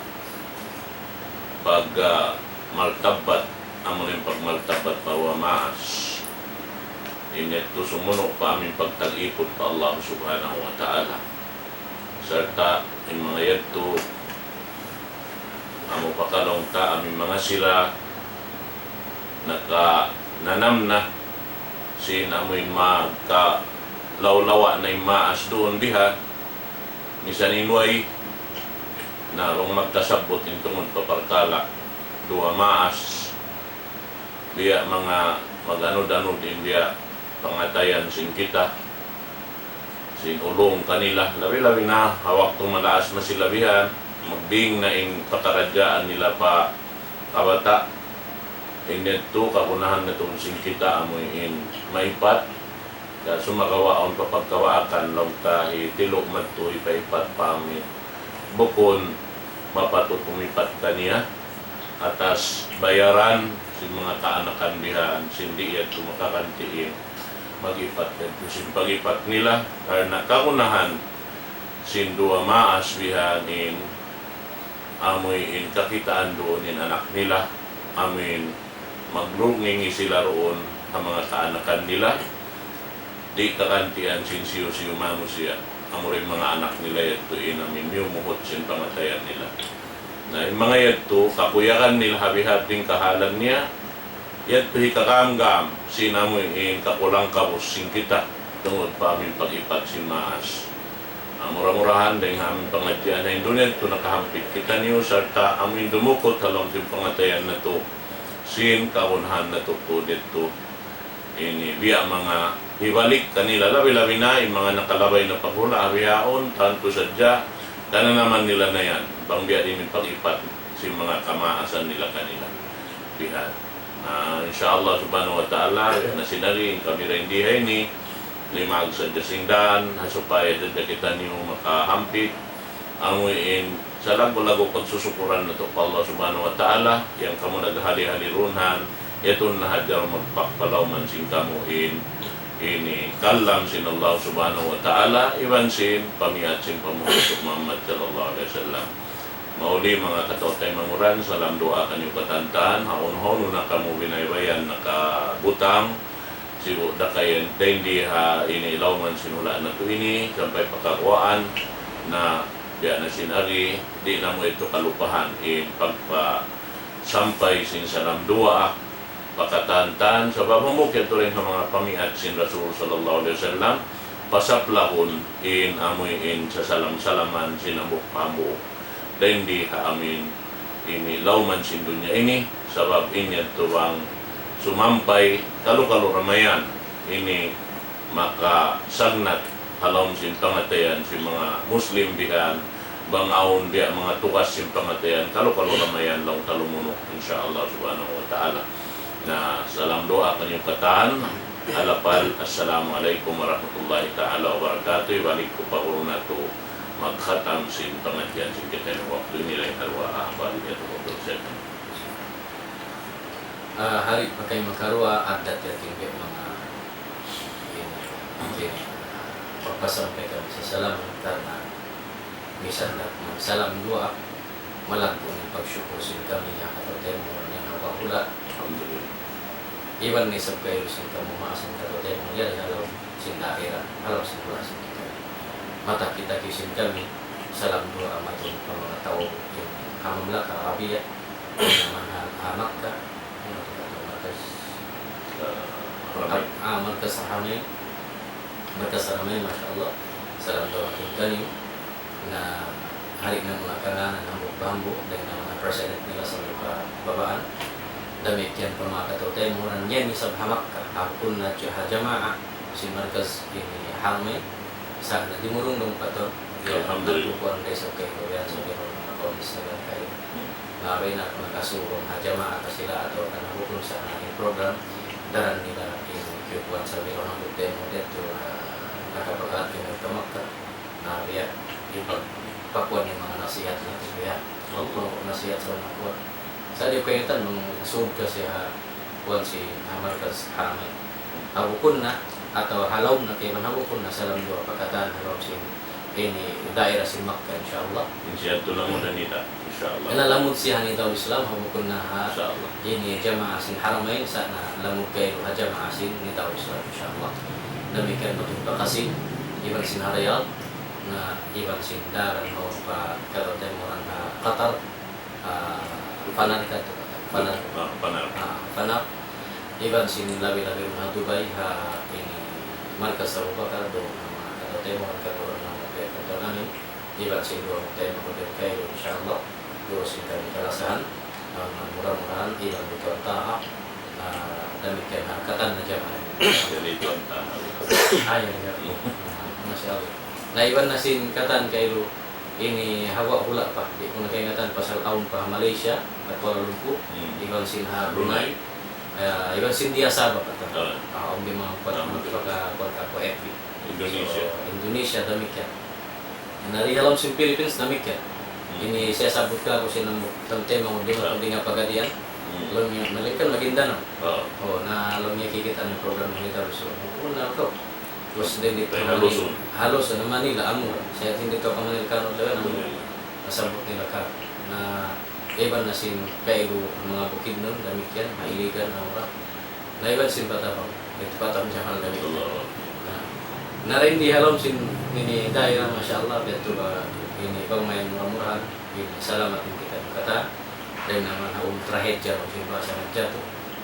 pag, ah, martabat, amu in pagmartabat pa duwa maas. In yadtu sumunu' pa amu in pagtag-ipun pa Allah Subhanahu wa Ta'ala. Sarta' in manga yadtu, amu pa kalaung ta amu in manga sila nakananam na sin amu in magkalaw-lawa na in maas duun biha, misan in way na bang magkasabbut in tungud pa parkala' duwa maas, biya' manga mag-anud-anud in biya' pangatayan sin kita, sin ulung kanila, labi-labi na ha waktu malaas na sila bihan, magbing na in pakaradjaan nila pa kabata'. In yadtu kagunahan na tuud sin kita amu in maipat, sumagawa' awn pa pagkawaakan, laung ta hi tilu madtu hipaipat pa amu in bukun mapatut umipat kaniya, atas bayaran sin manga kaanakan bihan, sin di' yadtu makaganti in mag-ipat yadtu sin pag-ipat nila, karna' kagunahan sin duwa maas bihan in amu in kakitaan duun in anak nila, amu in maglungingi sila duun ha manga kaanakan nila, di' kagantian sin siyu-siyu manusiya', amu in manga anak nila yadtu in amu in miyumuhut sin pangatayan nila. Na in manga yadtu, kakuyagan nila ha bihadtu in kahalan niya, yadtu hikagamgam sin amu in kakulang-kabus sin kita, tungud pa amu in pag-ipat sin maas. Ah, mura-murahan, dayn ha amu in pangadjian ha in dunya yadtu nakahampit kitaniyu, sarta' amu in dumukut ha lawm sin pangatayan natu', sin kagunahan natu' tuud yadtu. Ini biya' manga hibalik kanila, labi-labi na in manga nakalabay na pa hula' ha bihaun, tantu sadja, kananaman nila na yan, bang biya' diin in pag-ipat sin manga kamaasan nila kanila. Bihan. Na, insya Allah subhanahu wa ta'ala, biya' na sin ari, in kami ra in di ha ini, limag sadja sin dan, ha supaya sadja kitaniyu makahampit, amu in salaggu'-laggu' pagsusukuran natu' pa Allah subhanahu wa ta'ala, yan kamu naghali-hali runhan, yadtu na hadja magpakpalawman sin kamu in, ini kalam sin Allah subhanahu wa ta'ala, iban sin pamiyat sin pamung Rasul Muhammad sallallahu alayhi wasallam. Mauli manga kataw-taymanghuran, salam duwaa kaniyu katantan, hawnu-hawnu na kamu binaybayan nakabutang, sibu' da kayan, dayn di ha ini lawman sin hula' natu' ini, sampay pa kaguwaan, na biya' na sin ari, di' namu' yadtu kalupahan, in pagpasampay sin salam duwaa, pa katantan, sabab hambuuk yadtu dayn ha manga pamiyat sin Rasul sallallahu alayhi wasallam, pasaplahun in amu in sasalam-salaman sin hambuuk pa hambuuk. Dayn di ha amu in ini lawman sin dunya ini, sabab in yadtu bang sumampay, kalu-kalu ra mayan, ini makasagnat ha lawm sin pangatayan sin manga Muslim bihan, bang awn biya' manga tugas sin pangatayan, kalu-kalu ra mayan laung ta lumunuk, insya Allah subhanahu wa ta'ala. Na, salam duwaa kaniyu katan, ha lapal, Assalamu alaykum warahmatullahi ta'ala wabarakatuh, ibalik ku pa guru natu', magkhatam sin pangadjian sin kita ini waktu ini, lain ha duwaa, ah, balik yadtu waktu sa. Ah, hari pa kay makaruwa, addat ya tingkit manga ini, ini, pagpasampay kami sin salam karna' misan da man salam duwaa, malaggu' in pagsukur sin kami ha kataw-taymanghuran yan ha bahula'. Alhamdulillah. Iban na isab kaylu sin kamu maasan kataw-taymanghuran yan ha lawm sin daira, ha lawm sin hula' sin kita. Mataki-taki sin kami, salam duwaa matun pa manga tau in ha Mamlaka Arabiya, in ha, ha Makkah, in ha Makkah. Ah, Markaz Haramain. Markaz Haramain, masha Allah. Salam duwaa matun kaniyu. Na, hari na muna kangānan hambuuk-hambuuk, dayn ha manga president nila sa' pa babaan. Damikkiyan pa manga kataw-taymanghuran yan isab ha Makkah. Ha bukun na ha jamaa, sin Markaz ini Haramain. Sa' na dimurung-dung pa tuud. Alhamdulillah. Nagkukuan da isab kaylu yan, so, kaylu manga kaumis na yan kaylu. Hmm. Na, bay na, nagkasurung ha jamaa pa sila atawa kan ha bukun sa' na in program, daran nila in kiyukuan sa' biro na bukti mo dito, ah, nakapagkat kayo ka Makkah. Na, biya', ipag-, pakuan in manga nasihat na, biya'. Opo. Nasihat sa' manga kuan. Sa' di' kaingatan, manga sud kasi ha, kuan sin ha Markaz Haramain. Ha bukun na, atawa ha lawm na, kaibanan ha bukun na, salam duwaa pa katan, ha lawm sin, ini, daira sin Makkah, insya Allah. Insya Allah, lamud na nita, insya Allah. Ina lamud siya ha Nidaul Islam, ha bukun na ha, insya Allah, ini jamaa sin Haramain, sa' na lamud kaylu ha jamaa sin Nidaul Islam, insya Allah. Damikkiyan matun pa Qasim, iban sin ha Riyadh, na iban sin daran mawn pa kataw-taymanghuran ha Qatar, ah, Fanar katu', Fanar. Ah, Fanar. Ah, Fanar. Iban sin labi-labi ha Dubai, ha ini Markaz Abu Bakar, duun ha manga kataw-taymanghuran, kataw-taymanghuran, kataw-taymanghuran. Iban sin duwa manga taymanghuran kaylu, insya Allah. Duun sin kami kalasahan. Ah, mura-murahan, iban di' tuwan taha. Ah, damikkiyan ha katan na jamaa. Jadi tuwan taha. Ay, ay, ay. Masya Allah. Na iban na sin katan kaylu, ini ha guwa' hula' pa, di' ku na kaingatan pasal awn pa ha Malaysia, ha Kuala Lumpur, hmm, iban sin ha Brunei, Brunei. Ah, iban sin di ha Sabah pa ta. Ah. Ah, awn di' manga kuwan, ah, manga pagka-, kuwan ka ku F B. Indonesia. So, Indonesia, damikkiyan. Na di ha lawm sin Philippines, damikkiyan. Hmm. Ini siya sabut ka aku sin amu, tantay manga di' ah, mapagdinga pagadian. Hmm. Laung niya, Malayngkan Maguindanao. Ah. Oh, na laung niya kikita' niya program ini daw, so, una ko. Tapos dayn didtu ha Luzon. Ha Luzon, ha Manila, amu. Sa' dayn didtu ha Manila, kanu, daw, amu. Manila. Nasabut nila ka. Na, iban na sin kailu manga Bukidnon, damikkiyan, ha Iligan, ha Ura. Na, iban sin Patapang. Didtu Patapang, Jamal, damikkiyan. Allah. Na, na dayn di ha lawm sin ini daira, masya Allah, biya' tu ba, ini bang mayan mura-murahan. Salamat in kita nagkata. Dayn ha manga umrah hajj, laung sin bahasa nagkatu.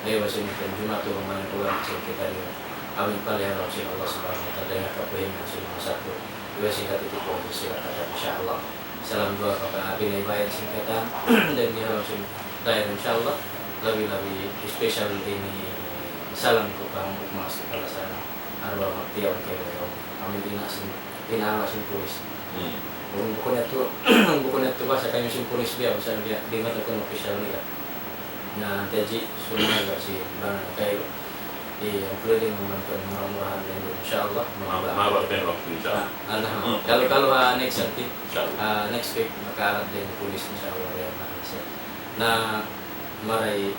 Ayaw ba sin kita jumatu, manga ulam sin kita ini. Amin palihara sin Allah Subhanahu wa Ta'ala, dayn ha kapuhingan sin manga sakut. Iban sin katitipuhan sin sila katan, insya Allah. Salam duwaa pa ka binaybayan sin katan. Dayn di ha lawm sin dayn, insya Allah. Labi-labi special ini salam ku pa hambuuk manga sukul sana. Arwa magtiyaw kayu. Amin ina sin, ina ama sin pulis. Hmm. Bukun, bukun yadtu, bukun yadtu bahasa kami sin pulis biya', basta biya', di' mataud kunu' official nila. Na, taji, summa ga si bana kayu. Di', ang pwede naman kami mura-murahan din, insya Allah, ma-, mababa pa in waktu, insya Allah. Ah, ah, na. Hmm. Kalu, kalu ha next, insya Allah. Ah, next week, makaharap din pulis, insya Allah, yan, na, na, maray,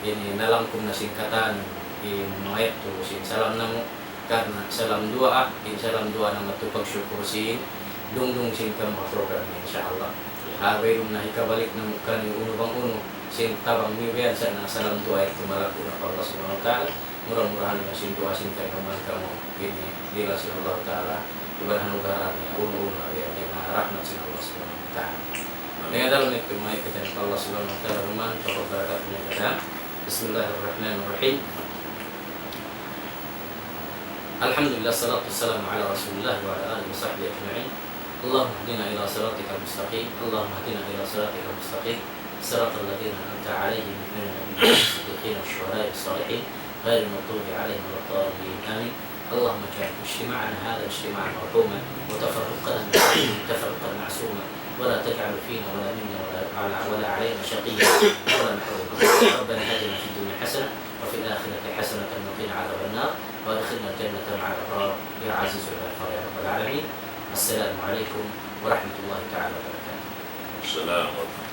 ini nalangkum na sin katan in manga yadtu sin salam namu', karna' salam duwaa, in salam duwaa namu' yadtu pagsukur sin dungdung sin kamu ha program ini, insya Allah. Ha, bayrum na hikabalik namu' kaniyu unu bang unu sin tabang niyu biya' sa na salam duwaa yadtu malaggu' na pa Allah Subhanahu wa Ta'ala. Mura-murahan na sin duwaa sin kaibanan kamu ini dila sin Allah Ta'ala. Iban hanugaran niya unu-unu na biya' na rahmat sin Allah Subhanahu wa Ta'ala. Amin. Dayn ha dalam itu, mari kita Allah Subhanahu wa Ta'ala, rumah, kabarakat niya kita. بسم الله الرحمن الرحيم. الحمد لله، الصلاة والسلام على رسول الله وعلى آله وصحبه أجمعين. اللهم اهدنا إلى صراطك المستقيم. اللهم اهدنا إلى صراطك المستقيم. صراط الذين أنعمت عليهم من النبيين والصديقين والشهداء والصالحين غير المغضوب عليهم ولا الضالين. آمين. اللهم اجعل اجتماعنا هذا اجتماعا مرحوما، وتفرقنا من بعده تفرقا معصوما، ولا تجعل فينا ولا منا ولا على، ولا علينا شقيا ولا محروما. ربنا آتنا في الدنيا حسنة وفي الآخرة حسنة وقنا عذاب النار، وأدخلنا الجنة مع الأبرار يا عزيز يا غفار يا رب العالمين. السلام عليكم ورحمة الله تعالى وبركاته. السلام ورحمة الله.